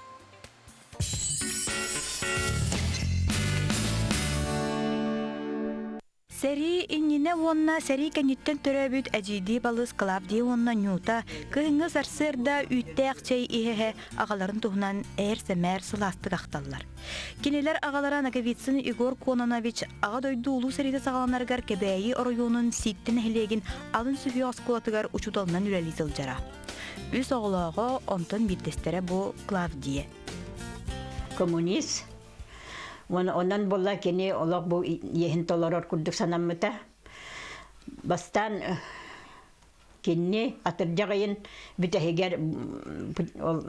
Сэрии иннинэ уонна сэрии кэнниттэн төрөөбүт эдьиийдии балыс Клавдия уонна Нюта кыһыҥҥы сарсыарда үүттээх чэй иһэ-иһэ аҕаларын туһунан ээр-сэмээр сылаастык ахталлар. Кинилэр аҕалара Ноговицын Егор Кононович Аҕа дойду Улуу сэриитэ саҕаланарыгар Кэбээйи оройуонун Сииттэ нэһилиэгин алын сүһүөх оскуолатыгар учууталынан үлэлии сылдьара. Үс оҕолооҕо, онтон биирдэстэрэ бу Клавдия. Коммунист. Онон буолла кини олох бу иэһин толорор курдук санаммыта. Бастаан Кини атырдьах ыйын бүтэһигэр ол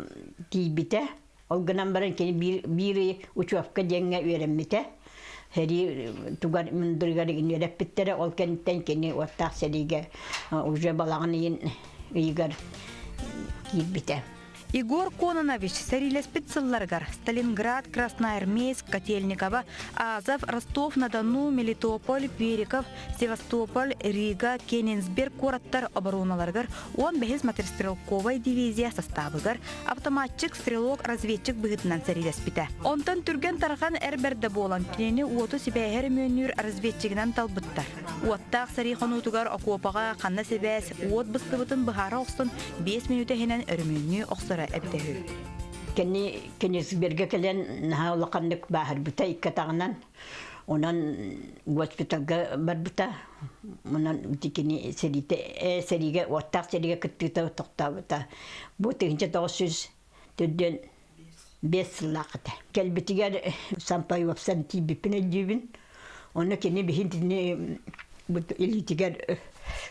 тиийбитэ. Ол гынан баран кини биир, биир ый учуопка диэҥҥэ үөрэммитэ. Сэрии тугар мындырыгар үөрэппиттэрэ. Ол кэнниттэн кини уоттаах сэриигэ уже балаҕан ыйын ыйыгар киирбитэ. Егор Кононович сэриилэспит сылларыгар Сталинград, Красноармейск, Котельниково, Азов, Ростов-на-Дону, Мелитополь, Переков, Севастополь, Рига, Кенигсберг куораттар обороналарыгар 15 мотострелковай дивизия састаабыгар автоматчик, стрелок, разведчик быһыытынан сэриилэспитэ. Онтон түргэн-тарҕан эр бэрдэ буолан кинини уоту сибээһи өрөмүөннүүр разведчигинэн талбыттар. Уоттаах сэрии хонуутугар окуопаҕа ханна сибээс уот быстыбытын быһаара охсон 5 мүнүүтэ иһинэн өрөмүөннүү охсоро эбитэ үһү. Кини Кенигсбергэ кэлэн наһаа улаханнык бааһырбыта икки атаҕынан. Онон госпиталга барбыта. Онон кини сэриитэ сэриигэ уоттаах сэриигэ кыттыыта тохтообута. Бу 1945 сыллаах этэ. Кэлбитигэр Сампай уопсан тиийбиппин өйдүүбүн. Онно кини биһин итини илиитигэр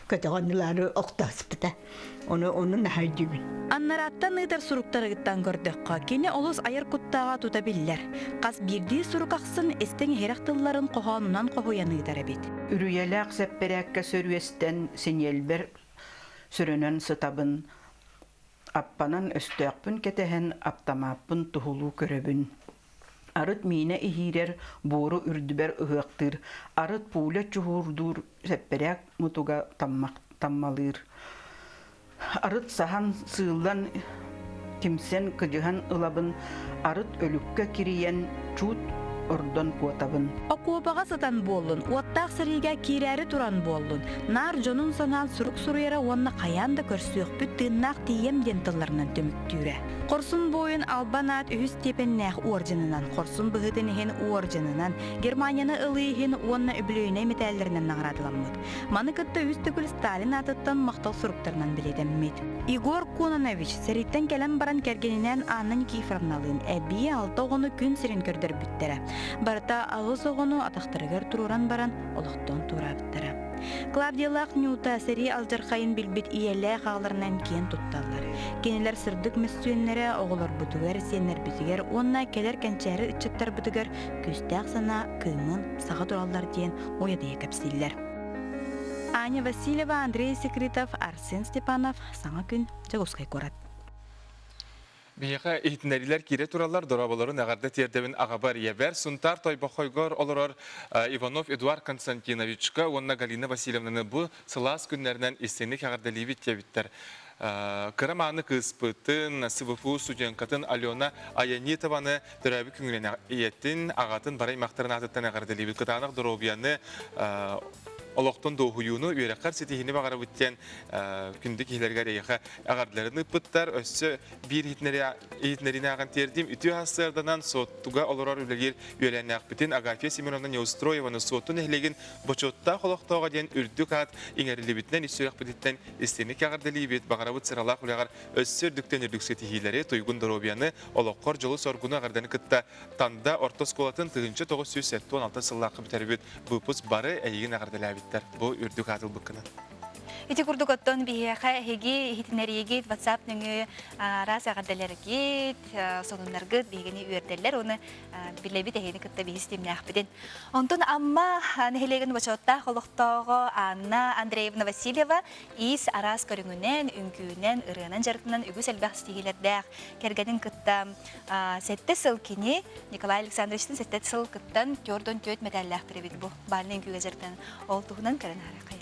көтөҕөн ылаары охтооспута. Ону ону наһаа өйдүүбүн. Аннарааттан ыытар суруктарыттан көрдөххө, кини олус айар куттааҕа тута биллэр. Хас биирдии сурук ахсын истиҥ иһирэх тылларын хоһоонунан хоһуйан ыытар эбит. Үрүйэлээх сэппэрээккэ сөрүөстэн синиэлбэр сөрөнөн сытабын, аппанан өстөөхпүн кэтэһэн аптамааппын туһулуу көрөбүн. Арыт миинэ иһиирэр, буору үрдүбэр ыһыахтыыр, арыт пуля чуһуурдуур сэппэрээк мутуга таммалыыр. Арыт саһан, сыыллан, кимсэн, кыдьыһан ылабын, арыт өлүккэ кирийэн, чуут ордон куотабын. Окуопаҕа сытан буоллун, уоттаах сэриигэ киирээри туран буоллун, наар дьонун санаан сурук суруйара уонна хайаан да көрсүөхпүт тыыннаах тиийэм диэн тылларынан түмүктүүрэ. Хорсун буойун албан аат үһүс степеннээх орденынан, хорсун быһыытын иһин орденынан, Германияны ылыы иһин уонна үбүлүөйүнэй мэтээллэринэн наҕараадаламмыт. Маны кытта үс төгүл Сталин аатыттан махтал суруктарынан бэлиэтэммит. Егор Кононович сэрииттэн кэлэн баран кэргэнинээн Анна Никифоровналыын эбии алта оҕону күн сирин көрдөрбүттэрэ. Барыта 8 оҕону атахтарыгар туруоран баран олохтон туораабыттара. Клавдиялаах Нюта сэрии алдьархайын билбит ийэлээх аҕаларынан киэн тутталлар. Кинилэр сырдык мөссүөннэрэ оҕолорбутугар, сиэннэрбитигэр уонна кэлэр кэнчээри ыччаттарбытыгар күүстээх санаа кыымын саҕа тураллар диэн уйадыйа кэпсииллэр. Аня Васильева, Андрей Секретов, Арсен Степанов, Саҥа күн, Дьокуускай куорат. Биһиэхэ иһитиннэриилэр киирэ тураллар, дорооболорун эҕэрдэ тиэрдэбин аҕабар ийэбэр, Сунтаар Тойбохойгор олорор Иванов Эдуард Константиновичка уонна Галина Васильевнаны бу сылаас күннэринэн истиҥник эҕэрдэлиибит диэбиттэр. Кыра мааны кыыспытын, СВФУ студенткатын Алена Аянитованы төрөөбүт күҥүнэн ийэтин, аҕатын бары аймахтарын аатыттан эҕэрдэлиибит. Кытаанах доруобуйаны, олохтон дуоһуйууну, үөрэххэр ситиһиини баҕарабыт диэн күндү киһилэригэр эйиэхэ эҕэрдэлэрин ыыппыттар. Өссө биир иһитиннэриини ааҕан тиэрдиим. Үтүө сарсыарданан Суоттуга олорор үлэлиир үөлээннээхпитин Агафья Семеновна Неустроеваны Суотту нэһилиэгин бочуоттаах олохтооҕо диэн үрдүк аат иҥэриллибитинэн ис сүрэхпититтэн истиҥник эҕэрдэлиибит. Баҕарабыт сыралаах үлэҕэр өссө үрдүктэн үрдүк ситиһиилэри, туйгун доруобуйаны, олоххор дьолу-соргуну эҕэрдэни кытта Танда орто оскуолатын 1976 сыллаахха бүтэрбит выпуск бары эйигин эҕэрдэлээбиттэр. Бу үрдүк аат ылбыккынан. Ити курдук оттон биһиэхэ эһиги иһитиннэриигит WhatsApp нөҥүө араас эҕэрдэлэргит, сонуннаргыт биһигини үөрдэллэр уонна билэбит эһигини кытта биһи ситимнээхпитин. Онтон Амма нэһилиэгин бочуоттаах олохтооҕо Анна Андреевна Васильева иис араас көрүҥүнэн, үҥкүүнэн, ырыанан дьарыктанан үгүс элбэх ситиһиилэрдээх кэргэнин кытта сэттэ сыл кини Николай Александровичтын сэттэ сыл кыттан 44 мэтээллээхтэр эбит бу бальнай үҥкүүгэ дьарыктанан ол туһунан көрөн аарахай.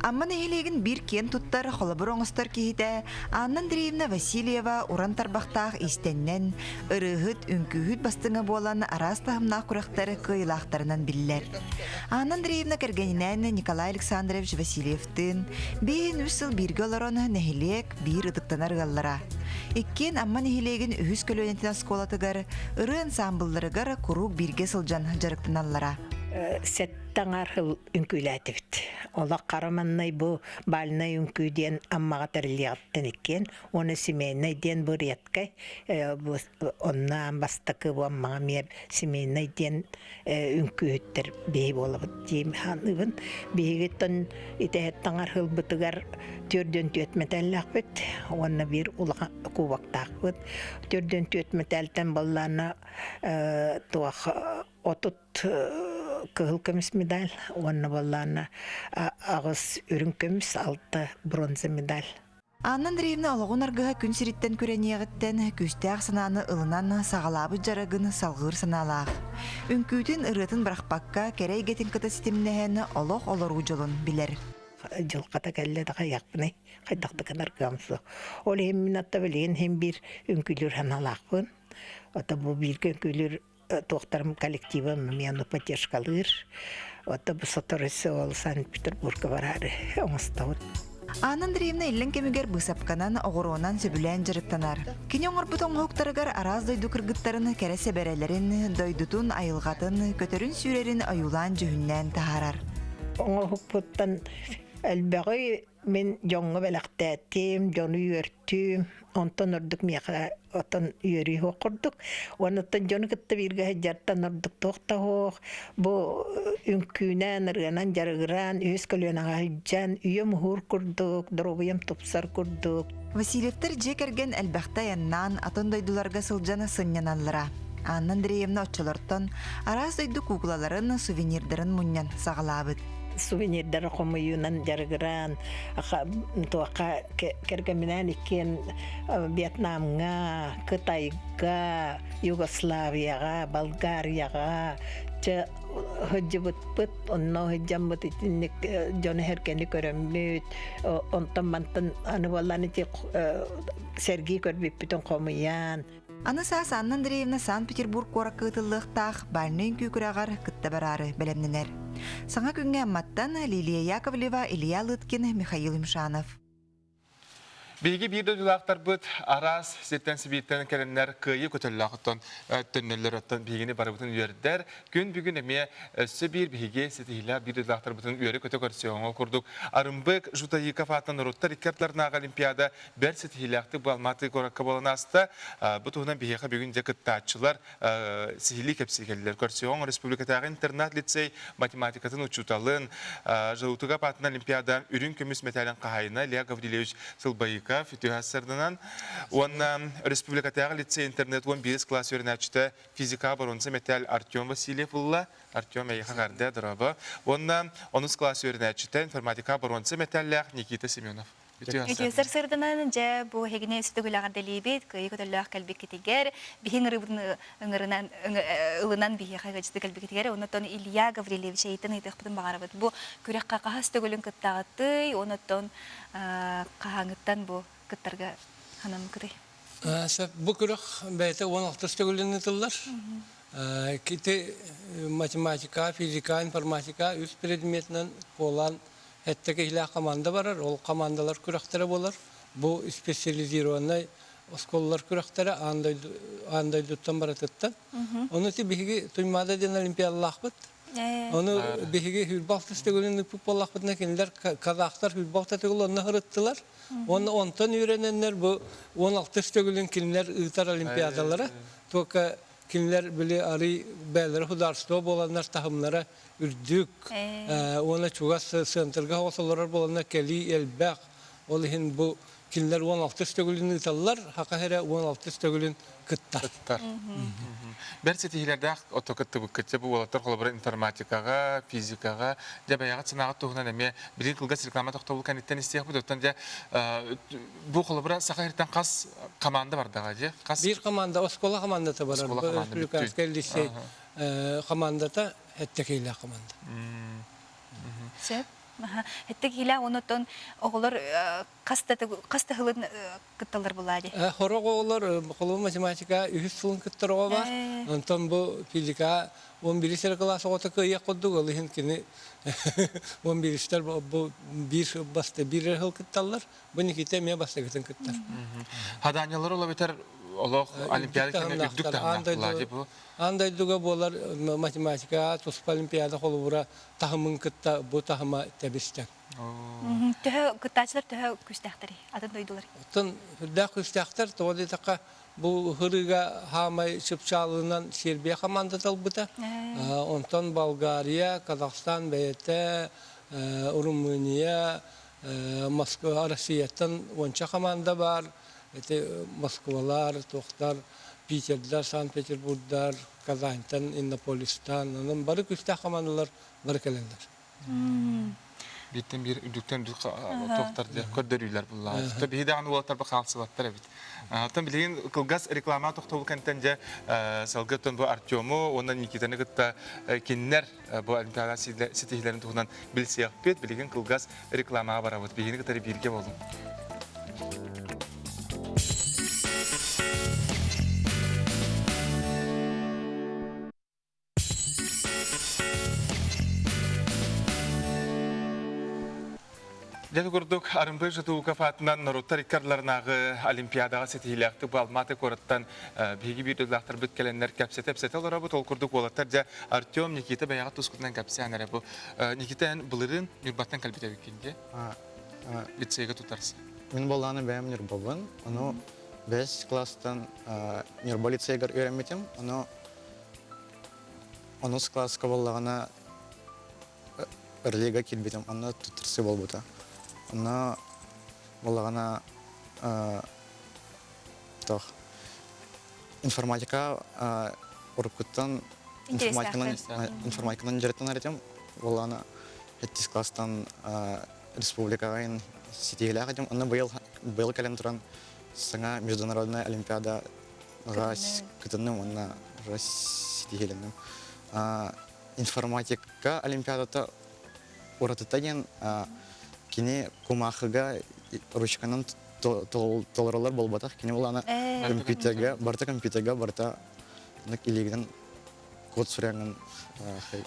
Амма нэһилиэгин биир киэн туттар, холобур оҥостор киһитэ Анна Андреевна Васильева уран тарбахтаах иистэннэн, ырыаһыт, үҥкүүһүт бастыҥа буолан араас таһымнаах күрэхтэр кыайыылаахтарынан биллэр. Анна Андреевна кэргэнинээн Николай Александрович Васильевтыын биэһин үс сыл бииргэ олорон нэһилиэк биир ытыктанар ыаллара. Иккиэн Амма нэһилиэгин үһүс көлүөнэтин оскуолатыгар ырыа ансаамбылларыгар куруук бииргэ сылдьан дьарыктаналлара. Сэттэ аҥаар сыл үҥкүүлээтибит. Олох хара маннай бу бальнай үҥкүү диэн Аммаҕа тэриллиэҕиттэн иккиэн уонна семейнай диэн бу редкай онно аан бастакы бу Аммаҕа эмиэ семейнай диэн үҥкүүһүттэр биһи буолабыт дии саныыбын. Биһигиттэн итэһэт таҥар сылбытыгар 44 мэтээллээхпит уонна биир улахан кубоктаахпыт. 44 мэтээлтэн баллаана туох 30 кыһыл көмүс медаль уонна буоллаана аҕыс үрүҥ көмүс, алта бронза медаль. Анна Андреевна олоҕун аргыһа күн сириттэн күрэниэҕиттэн күүстээх санааны ылынан саҕалаабыт дьарыгын салҕыыр санаалаах. Үҥкүүтүн, ырыатын бырахпакка, кэрэ эйгэтин кытта ситимнэһэн олох олоруу дьолун билэр. Дьылҕата кэллэ да хайыахпыный, хайдах да гынар кыам суох. Ол иһин мин атта билигин иһин биир үҥкүүлүүр санаалаахпын. Ото бу бииргэ үҥкүүлүүр туохтарым коллективым эмиэ ону поддержкалыыр. Ото бу сотору ол Санкт-Петербурга бараары оҥостобут. Анна Андреевна иллэҥ кэмигэр быысапканан, оҕуруонан сөбүлээн дьарыктанар. Кини оҥорбут оҥоһуктарыгар араас дойду кыргыттарын кэрэ сэбэрэлэрин, дойдутун, айылҕатын, көтөрүн-сүүрэрин ойуулаан-дьүһүннээн таһаарар. Оҥоһукпуттан элбэҕи мин дьоҥҥо бэлэхтээтим, дьону үөртүм. Онтон ордук миэхэ оттон үөрүү суох курдук. Уонна дьону кытта бииргэ сылдьартан ордук туох да суох. Бу үҥкүүнэн, ырыанан дьарыгыран, үһүс көлүөнэҕэ сылдьан, үйэм уһуур курдук, доруобуйам тупсар курдук. Васильевтар дьиэ кэргэн элбэхтэ айаннаан, атын дойдуларга сылдьан сынньаналлара. Анна Андреевна оччолортон араас дойду куукулаларын, сувенирдарын мунньан саҕалаабыт. Сувенирдары хомуйуунан дьарыгыран, туохха кэргэмминээн иккиэн Вьетнамҥа, Кытайга, Югославияҕа, Болгарияҕа чэ сылдьыбыппыт, онно сылдьаммыт итинник дьону-сэргэни көрөммүт, онтон мантан аны буоллаан ити сэргии көрбүппүтүн хомуйан Аны саас Анна Андреевна Санкт-Петербург куоракка ыытыллыахтаах бальнай үҥкүү күрэҕэр кытта бараары бэлэмнэнэр. Саҥа күҥҥэ Амматтан Лилия Яковлева, Илья Лыткин, Михаил Юмшанов. Биһиги биир дойдулаахтарбыт араас сиртэн сибииртэн кэлэннэр кыайыы көтөллөөх оттон төннөллөр оттон биһигини барыбытын үөрдэр. Күн бүгүн эмиэ өссө биир биһиги ситиһиилээх биир дойдулаахтарбытын үөрэ-көтө көрсүөҕүҥ. Ол курдук Арымбык Жутаиков аатынан норуоттар икки ардыларынааҕы олимпиада бэрт ситиһиилээхтик бу Алматы куоракка буолан ааста. Бу туһунан биһиэхэ бүгүн дьэ кыттааччылар сиһилии кэпсии кэллилэр. Көрсүөҕүҥ республикатааҕы интернат-лицей математикатын учууталын, Желтугап аатынан олимпиада үрүҥ көмүс мэтээлин хаһаайына Илья Гаврильевич Сылбайыков үтүө сарданан уонна республикатааҕы лицей интернет 11 кылаас үөрэнээччитэ физика боруонса мэтээл Артем Васильев ылла. Артем эйиэхэ эҕэрдэ, дорообо. Уонна онус кылаас үөрэнээччитэ информатика боруонса мэтээллээх Никита Семенов. Үтүө сарсыарданан дьэ бу эһигини сүтүк үлэҕэрдэлиибит, кыайыы көтөллөөх кэлбиккитигэр, биһиҥ ырыыбытын ыҥырынан ылынан биһиэхэ ыалдьыты кэлбиккитигэр, оннуттан Илья Гаврильевич эйиттэн ыйытыахпытын баҕарабыт. Бу күрэххэ хаһыс төгүлүн кыттаҕытый, оннуттан хаһааҥҥыттан бу кыттарга санаммыккытый? Сөп, бу күрэх бэйэтэ 16 төгүлүн ыытыллар. Ити математика, физика, информатика үс предметинэн куолаан Сэттэ киһилээх команда барар, ол командалар күрэхтэрэ буолар. Бу специализированнай оскуолалар күрэхтэрэ аан дойду аан дойдуттан барытыттан. Ону ити биһиги Туймаада диэн олимпиадалаахпыт. Ону биһиги хүрбэ алтыс төгүлүн ыыппыт буоллахпытына кинилэр казахтар хүрбэ алта төгүл онно сырыттылар. Уонна онтон үөрэнэннэр бу 16 төгүлүн кинилэр ыытар олимпиадалара. Только кинилэр били арый бэйэлэрэ художество буоланнар таһымнара үрдүк уонна чугас центрга соҕус олорор буоланнар кэлии элбэх. Ол иһин бу кинилэр 16 төгүлүн ыыталлар, Саха сирэ 16 төгүлүн кыттар. Кыттар. Бэрт ситиһиилэрдээх ото кыттыбыккыт. Бу уолаттар холобура информатикаҕа, физикаҕа, дьэ бэйэҕит санааҕыт туһунан эмиэ билигин кылгас реклама тохтобул кэнниттэн истиэхпит. Оттон дьэ бу холобура Саха сириттэн хас команда бардаҕа дьэ? Хас Биир команда, оскуола командата барар. Оскуола команда Республиканскай лицей командата сэттэ киилээх команда. Сөп. Сэттэ киилээх оннуттан оҕолор хас да хас да сылын кытталлар булаа дии. Хорох оҕолор холобур математика үһүс сылын кыттар оҕо бар. Онтон бу физика 11 сэр кылаас оҕото кыайыах курдук, ол иһин кини 11-стэр бу биир баста биир сыл кытталлар. Бу Никита эмиэ бастакытын кыттар. Хадаанньалар ола битэр олох олимпиада кэннэ үрдүк таһымнаах бу. Аан дойдуга буолар математика туспа олимпиада холобура таһымын кытта бу таһыма тэбистэр. Төһө кыттааччылар төһө күүстээхтэрий атын дойдулар? Оттон үрдээх күүстээхтэр тоҕо диэтэххэ бу ырыыга хаамай чыпчаалынан Сербия командата ылбыта. Онтон Болгария, Казахстан бэйэтэ, Румыния, Москва, Россияттан уонча команда баар. Ити Москвалар, туохтар, Питердар, Санкт-Петербургдар, Казаньтан, Иннополистан, онон бары күүстээх командалар бары кэлэллэр. Бииртэн биир үрдүктэн үрдүк туохтар көрдөрүүлэр буллаҕа. Биһи даҕаны уолаттар хаалсыбаттар эбит. Оттон билигин кылгас реклама тохтобул кэнтэн дьэ салгыы бу Артему уонна Никитаны кытта кинилэр бу Олимпиада ситиһиилэрин туһунан билсиэхпит. Билигин кылгас рекламаҕа барабыт. Биһигини кытары бииргэ буолуҥ. Дьэ курдук Арымбый Жутуков аатынан норуоттар икки ардыларынааҕы Олимпиадаҕа ситиһиилээхтик бу Алматы куораттан биһиги биир дойдулаахтарбыт кэлэннэр кэпсэтэ-эпсэтэ олоробут. Ол курдук уолаттар дьэ Артем, Никита бэйэҕэ тускутунан кэпсээн эрэ бу. Никита эн былырыын Ньурбаттан кэлбит эбиккин дии. Лицейгэ тутарсың. Мин буоллаҕына бэйэм Ньурбабын. Ону бэс класстан Ньурба лицейгэр үөрэммитим. Ону онус класска буоллаҕына Эрлига киирбитим, онно туттарсыы буолбута. Онно буоллаҕына туох информатика уруккуттан информатиканан информатиканан дьарыктанар этим. Буоллаҕына сэттис класстан республикаҕа ситиһиилээх этим. Онно быйыл быйыл кэлэн туран саҥа международная олимпиада кытынным уонна ситиһиилэнним. Информатика олимпиадата уратыта диэн кини кумаахыга ручканан толороллор буолбатах. Кини булаана компьютерга, барыта компьютерга, барыта илиигинэн код суруйаҥҥын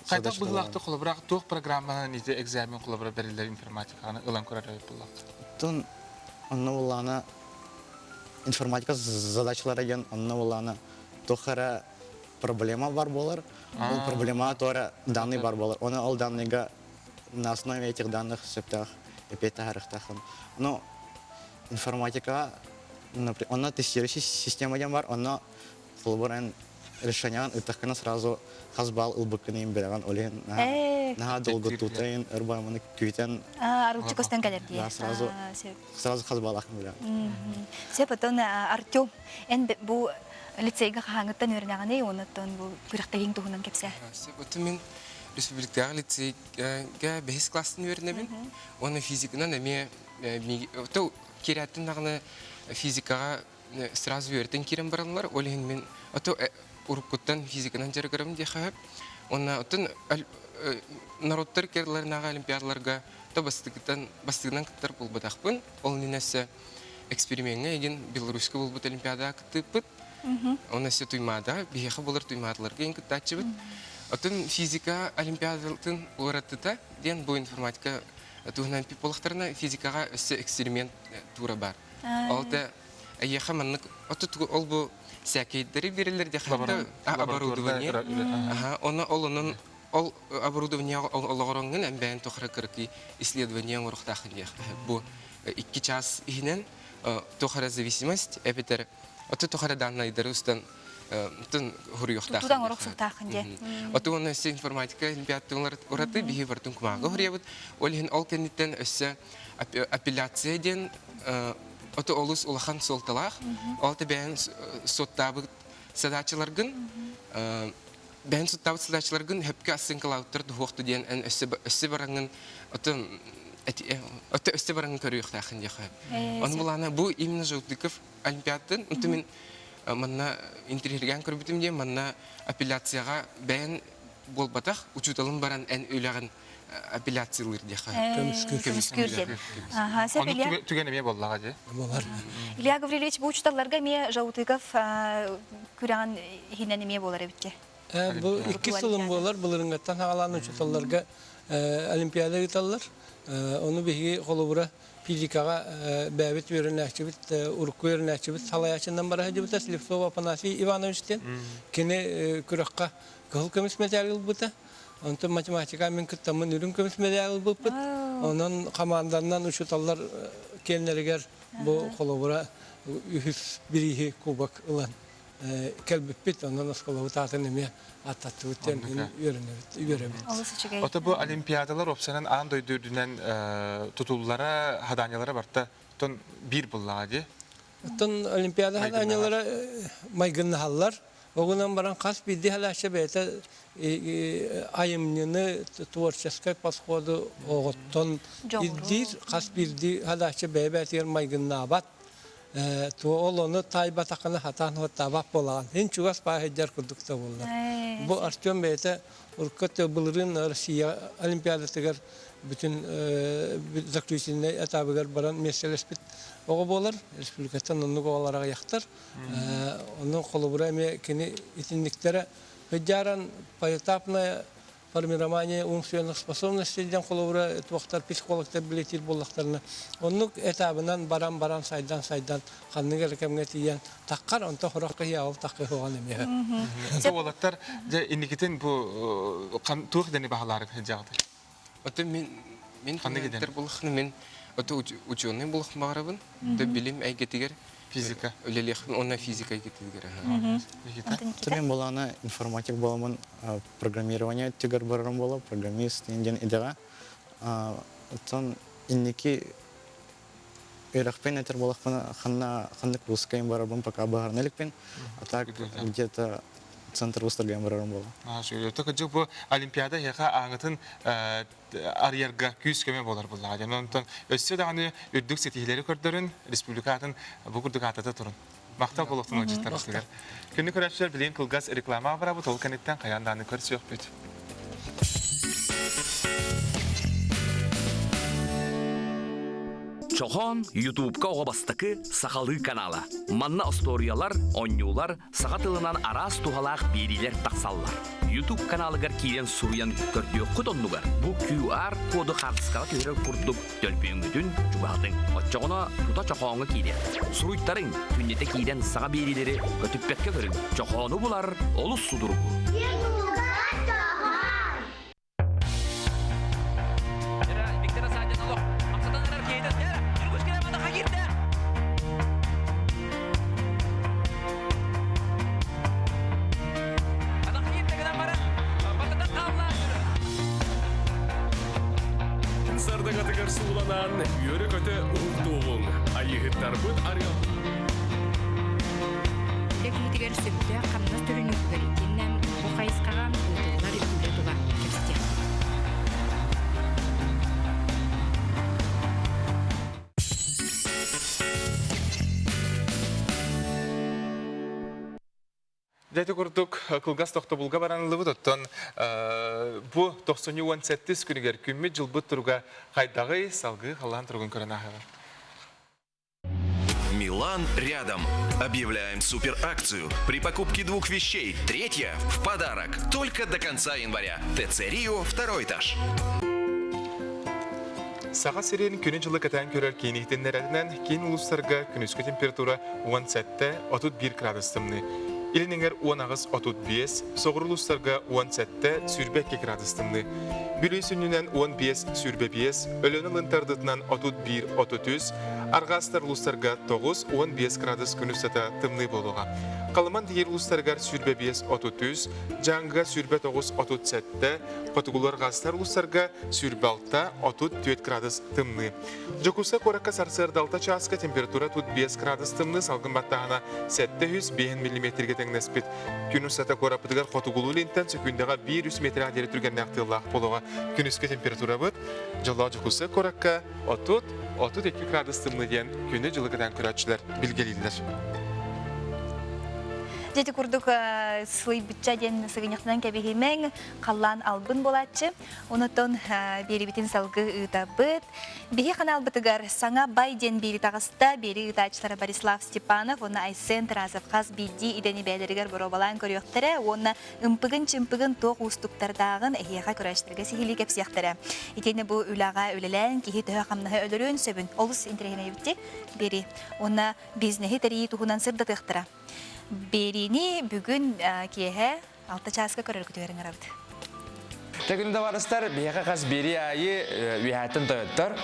Хайдах быһыылаахтык холобура туох программанан ити экзамен холобура бэриллэр информатиканы ылан көрөр эбит буоллахха? Оттон онно буллаана информатика задачалара диэн онно буллаана туох эрэ проблема бар буолар. Ол проблема туора данные бар буолар. Оны ол данныйга на основе этих данных сөптөөх эпиэт таһаарыахтааххын. Но информатика, онно тестирующий система диэн бар, онно холобур эн решениеҕын ыттаххына сразу хас балл ылбыккын иһин билэҕин, ол иһин наһаа долгутуутайын өр бааманы күүтэн Арылчы көстөн кэлэр дии. Сразу сразу хас баллаахын билэҕин. Сөп, оттон Артем, эн бу лицейгэ хаһааҥҥыттан үөрэнэҕиний уонна бу күрэхтэһииҥ туһунан кэпсээ. Сөп, мин республикатааҕы лицейгэ бэһис класстан үөрэнэбин. Уонна физиканан эмиэ киирээттин даҕаны физикаҕа сразу үөрэтэн киирэн бараллар. Ол иһин мин ото уруккуттан физиканан дьарыгырым диэхэ сөп. Уонна оттон народтар керларынааҕы олимпиадаларга то бастыгынан бастыгынан кыттар буолбатахпын. Ол иннинэ өссө эксперимеҥҥэ игин Беларуська буолбут олимпиадаҕа кыттыыппыт. Оны өссө Туймаада, биһиэхэ буолар Туймаадаларга иҥ кыттааччыбыт. Оттон физика олимпиадатын уратыта диэн бу информатика туһунан буоллахтарына физикаҕа өссө эксперимент тура бар. Ол да эйиэхэ маннык ол бу сээкэйдэри биэрэллэр диэхэ оборудование. Аха, оны ол онон ол оборудование олоҕороҥҥун эн бэйэн тухары кыракый исследование оҥоруохтааххын диэх. Бу икки час иһинэн туох эрэ зависимость эбэтэр оту туох эрэ даннайдары устан тун хуруйуохтааххын. Тутан оҥоруохтааххын дьэ. Оту уонна өссө информатика олимпиадатын ураты биһи бартын кумааҕы хуруйабыт. Ол иһин ол кэнниттэн өссө апелляция диэн оту олус улахан суолталаах. Ол бэйэн суоттаабыт садааччыларгын бэйэн суттаабыт садааччыларгын хөпкө ассыҥкалаабыттар дуһуохту диэн эн өссө өссө бараҥҥын отон өттө өссө бараҥҥын көрүөхтааххын диэхэ. Ону булаана бу именно Желтыков олимпиадатын онту мин манна интириһиргээн көрбүтүм диэн манна апелляцияҕа бэйэн буолбатах учууталын баран эн үлэҕин апелляциялыыр диэхэ. Көмүскүүр диэн. Аха, сөп Илья. Түгэн эмиэ буоллаҕа дии. Буолар. Илья Гаврильевич бу учууталларга эмиэ Жаутыков күрэҕин иһинэн эмиэ буолар эбит дии. Бу икки сылым буолар, былырыҥҥаттан саҕалаан учууталларга олимпиада ыыталлар. Ону биһиги холобура физикаҕа бэйэбит үөрэнээччибит, урукку үөрэнээччибит салайааччынан бара сылдьыбыта Слепцов Афанасий Иванович диэн. Кини күрэххэ кыһыл көмүс мэтээл ылбыта. Онтон математика мин кыттаммын үрүҥ көмүс мэдээл ылбыппыт. Онон хамаанданан учууталлар киэннэригэр бу холобура үһүс бирииһи кубок ылан кэлбиппит. Онон оскуолабыт аатын эмиэ ааттаттыбыт диэн үөрэнэбит, үөрэбит. Олус үчүгэй. Ото бу олимпиадалар уопсайынан аан дойду үрдүнэн тутуллара, хадаанньалара барта тон биир буллаҕа дии. Оттон Олимпиада хадаанньалара майгыннаһаллар. Ол гынан баран хас биирдии халааччы бэйэтэ айымньыны, творческай подходу оҕоттон ирдиир. Хас биирдии халааччы бэйэ-бэйэтигэр майгыннаабат. Ол ону таайбатаххына хатаан уоттаабат буолаҕын. Һин чугас бааһыйдар курдук да буоллар. Бу Артем бэйэтэ урукку былырыын Россия Олимпиадатыгар бүтүн заключительнай этабыгар баран миэстэлэспит оҕо буолар. Республикаттан оннук оҕолор аҕыйахтар. Онон холобура эмиэ кини итинниктэрэ Хыдьааран поэтапная. формирование умственных способностей диэн холобура туохтар психологтар билэтиир буоллахтарына оннук этабынан баран баран сайдан сайдан ханнык эрэ кэмҥэ тиийэн таххар онто хорох киһи таххы хуоҕан эмиэ. Дьэ уолаттар дьэ инникитин бу туох идэни баһылаары сылдьаҕытый? Ото мин мин Ханнык идэни? булахны мин ото ученый булах баҕарабын да билим эйгэтигэр физика үлэлиэхпин уонна физика эйгэтигэр. Мен болаана информатик боламын программирование өттүгэр барарым буола программист диэн идэҕэ. Оттон инники үөрэхпин этэр буолахпына ханна ханнык вузка барарбын пока быһаарына иликпин. А так где-то центр вузтарга барарым буола. Кырдьык бу Олимпиада эһиэхэ ааҥытын арыйарга күүс-көмө буолар буоллаҕа. Онтон өссө даҕаны үрдүк ситиһиилэри көрдөрүн, республика атын бу курдук аатата турун. Махтал буолуохтун ыалдьыттарбытыгар. Күнү көрөөччүлэр билигин кылгас реклама барабыт, ол кэнниттэн хайаан даҕаны көрсүөхпүт. Чохоон Ютубка оҕо бастакы сахалыы канала. Манна остуоруйалар, оонньуулар, саха тылынан араас туһалаах биэриилэр тахсаллар. YouTube каналыгар киирэн суруйан көрдүөххүт оннугар бу QR-коду хаартыскаҕа түһэрэр курдук төлпүөҥҥүтүн чугаһатыҥ. Оччоҕуна тута чохооҥҥо киириэх. Суруйтарыҥ, күннэтэ киирэн саҥа биэриилэри көтүппэккэ көрүҥ. Чохоону булар олус судургу. Сардагатыгар сууланан, үөрэ-көтө уһуктуоҕуҥ. Айыыһыттарбыт арыал. Үлэ киһитигэр сөптөөх хамнас төлөнүүтүгэр итиэннэ бу хайысхаҕа ыытыллар үлэ тула кэпсэтиэхпит. Дьэ ити курдук кылгас тохтобулга баран ыллыбыт, оттон бу тохсунньу уон сэттис күнүгэр күммүт-дьылбыт туруга хайдаҕый, салгыы халлаан туругун көрөн ааһыаҕыҥ. Милан рядом. Объявляем суперакцию. При покупке двух вещей третья в подарок. Только до конца января. ТЦ Рио, второй этаж. Саха сирин күнү-дьылы кэтээн көрөр киин иһитиннэрэринэн, киин улуустарга күнүскү температура 17-31 градус тымныы. Илин эҥэр 18-35, соҕуруу улуустарга 17-22 градус тымныы. Бүлүү сүнньүнэн 15-25, Өлөөн ылын тардытынан 31-33, арҕаастар улуустарга 9-15 градус күн устата тымныы буолуоҕа. Халыман тиийэр улуустарыгар 25-33, Дьааҥыга 29-37, Хотугулуу арҕаастар улуустарга 26, 34 градус тымныы. Дьокуускай куоракка сарсыарда 6 чааска температура тут 5 градус тымныы, салгын баттааһына 705 миллиметргэ тэҥнэспит. Күн устата куораппытыгар хотугулуу илинтэн сөкүүндэҕэ 1-3 метрэх диэри түргэннээх тыаллаах буолуоҕа. Күнүскү температурабыт дьоллоох Дьокуускай куоракка 30 32 градус тымныы диэн күнү-дьылы кэтээн көрөөччүлэр билгэлииллэр. Дьэ ити курдук сылыйбычча диэн сыгынньахтанан кэбиһимэҥ, халлаан албын буолааччы. Онотон биэрибитин салгыы ыытабыт. Биһи ханаалбытыгар саҥа бай диэн биэри таҕыста. Биэри ыытааччылара Борислав Степанов уонна Айсен Тарасов хас биирдии идэни бэйэлэригэр боруобалаан көрүөхтэрэ уонна ымпыгын-чымпыгын туох уустуктардааҕын эһиэхэ көрөөччүлэргэ сиһилии кэпсиэхтэрэ. Итиэннэ бу үлэҕэ үлэлээн киһи төһө хамнаһы өлөрүөн сөбүн олус интэриэһинэйбитти биэри уонна бизнеһи тэрийии туһунан сырдатыахтара. Биэриини бүгүн киэһэ алта чааска көрөргүтүгэр ыҥырабыт. Тегүн табаарыстар, биһиэхэ хас биэри аайы үөһээттэн тойоттор.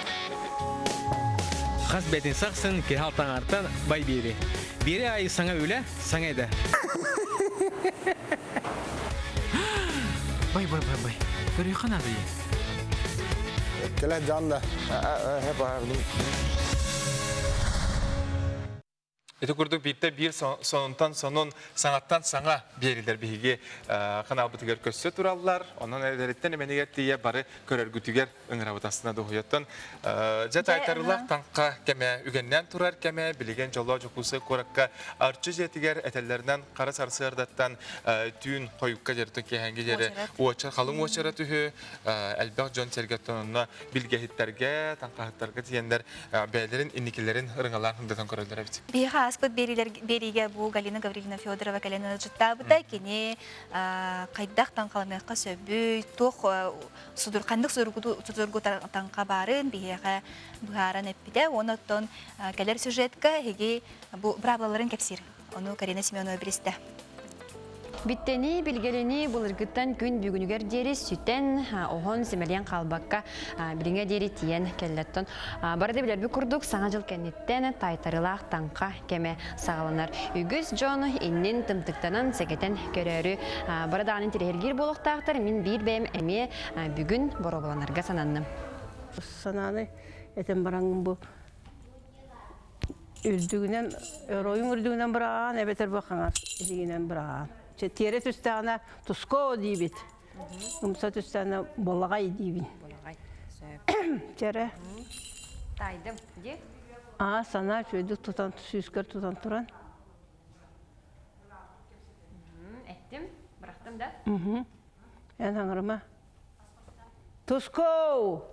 Хас бэтин сахсын киһи алтаҥартан бай биэри. Биэри аайы саҥа үлэ, саҥа идэ. Бай, бай, бай, бай. Көрүөххэ наада Кэлэ дьон да. Ити курдук бииртэ биир сонунтан сонун, саҥаттан саҥа биэрилэр биһиги ханаалбытыгар көссө тураллар. Онон эдэриттэн эмэнигэр тиийэ бары көрөргүтүгэр ыҥырабыт астына дуһуйаттан. Дьэ таайтарыылаах таҥха кэмэ үгэннээн турар кэмэ билигин дьоллоох Дьокуускай куоракка Арчы дьиэтигэр этэллэринэн хара сарсыардаттан түүн хойукка диэри киэһээҥҥи диэри уочар халыҥ уочара түһү элбэх дьон сэргэттэн онно билгэһиттэргэ, таҥхаһыттарга тиийэннэр бэйэлэрин инникилэрин ырыҥалаан сылдьан көрөллөр эбит. Биһиэхэ. Ааспыт биэриигэ бу Галина Гаврильевна Федорова кэлэн ыалдьыттаабыта. Кини хайдах таҥхаланыахха сөбүй, туох судур, ханнык судургу таҥха баарын биһиэхэ быһааран эппитэ. Уонна оттон кэлэр сюжетка эһиги бу быраабылаларын кэпсиир. Ону Карина Семенова билистэ. Биттэнии, билгэлэнии былыргыттан күн бүгүнүгэр диэри сүтэн, оһон, симэлийэн хаалбакка билиҥҥэ диэри тиийэн кэллэттон. Бары да билэрбит курдук, Саҥа дьыл кэнниттэн таайтарыылаах таҥха кэмэ саҕаланар. Үгүс дьон иннин тымтыктанан, сэгэтэн көрөөрү бары даҕаны интэриэһиргиир буолуохтаахтар. Мин биир бэйэм эмиэ бүгүн боруобаланарга сананным. Санааны этэн бараҥҥын бу үрдүгүнэн оройуҥ үрдүгүнэн быраҕаҕын эбэтэр бу хаҥас илиигинэн быраҕаҕын. Чэ тиэрэ түстэҕинэ тускоо диибит. Умса түстэҕинэ балаҕай диибин. Балаҕай. Сөп. Чэрэ. Таайдым. Дии? Аа, санаа үчүгэйдик тутан, сүүскэр тутан туран. Эттим, бырахтым да? Эн хаҥырыма. Тускоо!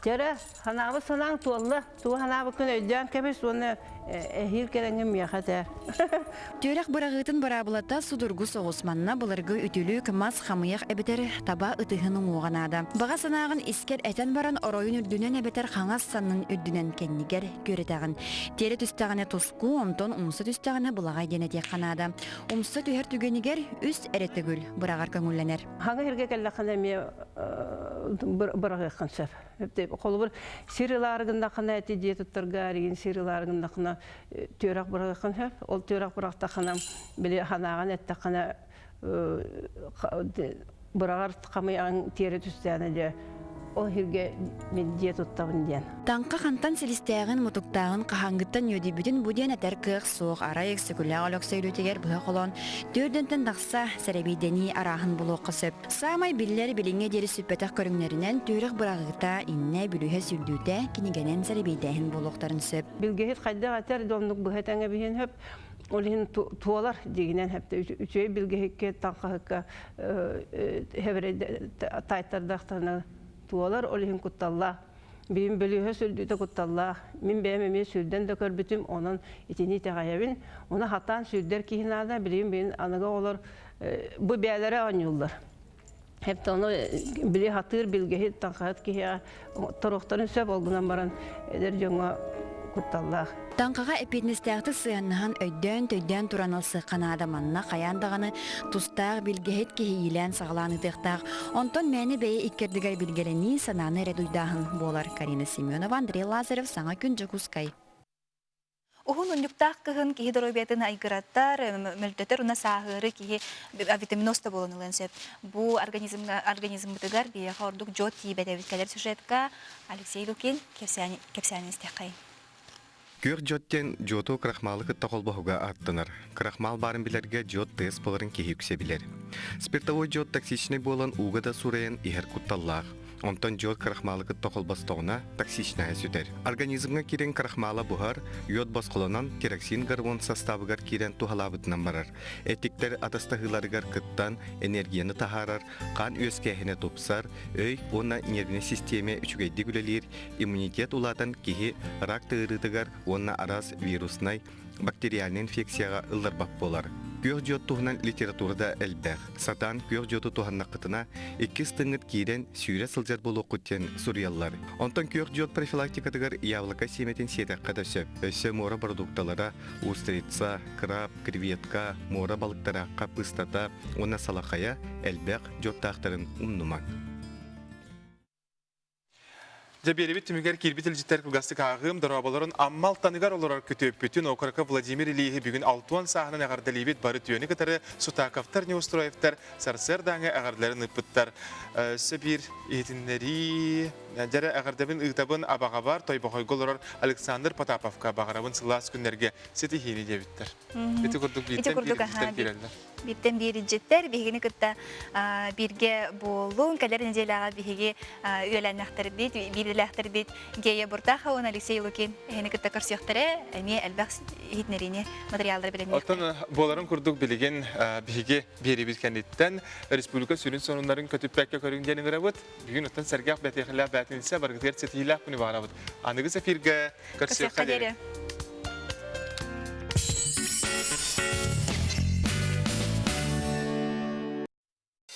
Дьэрэ, ханаабыт санааҥ туолла. Тугу ханаабыккын өйдөөн кэбис уонна эһиил кэлэҥҥин миэхэ этээр. Түөрэх быраҕыытын быраабылата судургу соҕус. Манна былыргы үтүлүк, мас, хамыйах эбэтэр таба ытыһын уҥуоҕа наада. Баҕа санааҕын искэр этэн баран оройун үрдүнэн эбэтэр хаҥас саннын үрдүнэн кэннигэр күөрэтэҕин. Тиэрэ түстэҕинэ туску, онтон умса түстэҕинэ былаҕай диэн этиэххэ наада. Умса түһэр түгэнигэр үс эрэ төгүл быраҕар көҥүллэнэр. Хаҥа сиргэ кэллэххинэ эмиэ быраҕыаххын сөп. Холобур, сир ылаары гыннаххына эти дьиэ туттарга аригин сир ылаары гыннаххына түөрэх быраҕыаххын сөп. Ол түөрэх бырахтаххына били ханаҕын эттэххинэ быраҕар хамыйаҕыҥ тиэрэ түстээнэ дьэ ол сиргэ мин дьиэ туттабын диэн. Таҥха хантан силистээҕин, мутуктааҕын хаһааҥҥыттан үөдүйбүтүн бу диэн этэр кыах суох. Арай Өксөкүлээх Өлөксөй үлэтигэр быһа холоон төрдөнтөн тахса сэрэбиэйдэнии арааһын булуохха сөп. Саамай биллэр билиҥҥэ диэри сүппэтэх көрүҥнэринэн түөрэх быраҕыыта, иннэ, бүлүүһэ сүүрдүүтэ, кинигэнэн сэрэбиэйдээһин буолуохтарын сөп. Билгэһит хайдах этэр да оннук быһа тэҥэ биһин хөп. Ол иһин туолар дигинэн хэпте үчүгэй билгэһиккэ таҥхаһыкка таайтардахтарына туолар, ол иһин кутталлаах. Билим бөлүөһэ сүрдүүтэ кутталлаах. Мин бэйэм эмиэ сүүрдэн да көрбүтүм, онон итини итэҕэйэбин. Ону хатаан сүүрдэр киһи наада, билигин билин аныгы оҕолор бу бэйэлэрэ оонньууллар. Хепте ону били хатыыр билгэһит, таҥхаһыт киһиэхэ торуохтарын сөп, ол гынан баран эдэр дьоҥҥо кутталлаах. Таҥхаҕа эппиэтинэстээхтик сыһыаннаһан өйдөөн-төйдөөн туран ылсыахха наада манна хайаан даҕаны тустаах билгэһит киһи иилээн-саҕалаан ыытыахтаах. Онтон мээнэ бэйэ иккэрдигэр билгэлэнии санааны эрэ дуйдааһын буолар. Карина Семенова, Андрей Лазарев, Саҥа күн Дьокуускай. Уһун унньуктаах кыһын киһи доруобуйатын айгыратар, мөлтөтөр уна сааһыары киһи авитаминоз да буолан ылыан сөп. Бу организмҥа организммытыгар биһиэхэ ордук дьот тиийбэт эбит кэлэр сюжетка Алексей Лукин кэпсээн истиэххэйин. Күөх дьот диэн дьуоту крахмалы кытта холбоһуга ааттанар. Крахмал баарын билэргэ дьот тыас буоларын киһи үксэ билэр. Спиртовой дьот токсичнай буолан ууга да суурайан иһэр кутталлаах. Онтон дьот крахмалы кытта холбостоҕуна токсичная сүтэр. Организмҥа киирэн крахмала буһар, йод босхолонон тироксин гормон састаабыгар киирэн туһалаабытынан барар. Эттиктэр атастаһыыларыгар кыттан энергияны таһаарар, хаан үөскээһинэ тупсар, өй уонна нервнэй систиэмэ үчүгэйдик үлэлиир, иммунитет улаатан киһи рак ыарыытыгар уонна араас вируснай, бактериальнай инфекцияҕа ылларбат буолар. Күөх дьуот туһунан литература да элбэх. Сатаан күөх дьуоту туһаннаххытына, иккис тыҥҥыт киирэн сүүрэ сылдьар буолуоххут диэн суруйаллар. Онтон күөх дьуот профилактикатыгар яблоко сиэмэтин сиэтэххэ да сөп. Өссө муора продукталара, устрица, краб, креветка, муора балыктара, хаппыыстата уонна салахайа элбэх дьуоттаахтарын умнумаҥ. Дьэ биэрибит түмүгэр киирбит илдьиттэр кылгастык ааҕыым дорооболорун Амма Алтаныгар олорор күтүөппүтүн Окороков Владимир Ильиһи бүгүн 60 сааһынан эҕэрдэлиибит бары түөнү кытары Сутаковтар, Неустроевтар сарсыардааҥы эҕэрдэлэрин ыыппыттар. Өссө биир иһитиннэрии дьэрэ эҕэрдэбин ыытабын абаҕабар Тойбохойго олорор Александр Потаповка баҕарабын сылаас күннэргэ ситиһиини диэбиттэр. Ити курдук бииртэн биир илдьиттэр киирэллэр. Бииртэн биир илдьиттэр биһигини кытта бииргэ буоллун. Кэлэр нэдиэлэҕэ биһиги үөлээннэхтэрбит, биирдэлээхтэрбит Гея Буртахова уонна Алексей Лукин эһини кытта көрсүөхтэрэ. Эмиэ элбэх иһитиннэриини материаллары бэлэмниэхтэрэ. Оттон буоларын курдук билигин биһиги биэриибит кэнниттэн республика сүрүн сонуннарын көтүппэккэ көрүҥ диэн ыҥырабыт. Бүгүн оттон сэргэх бэтиэхэлээх бээтинсэ баргытыгар ситиһиилээх күнү баҕарабыт. Аныгыс эфиргэ көрсүөххэ диэри.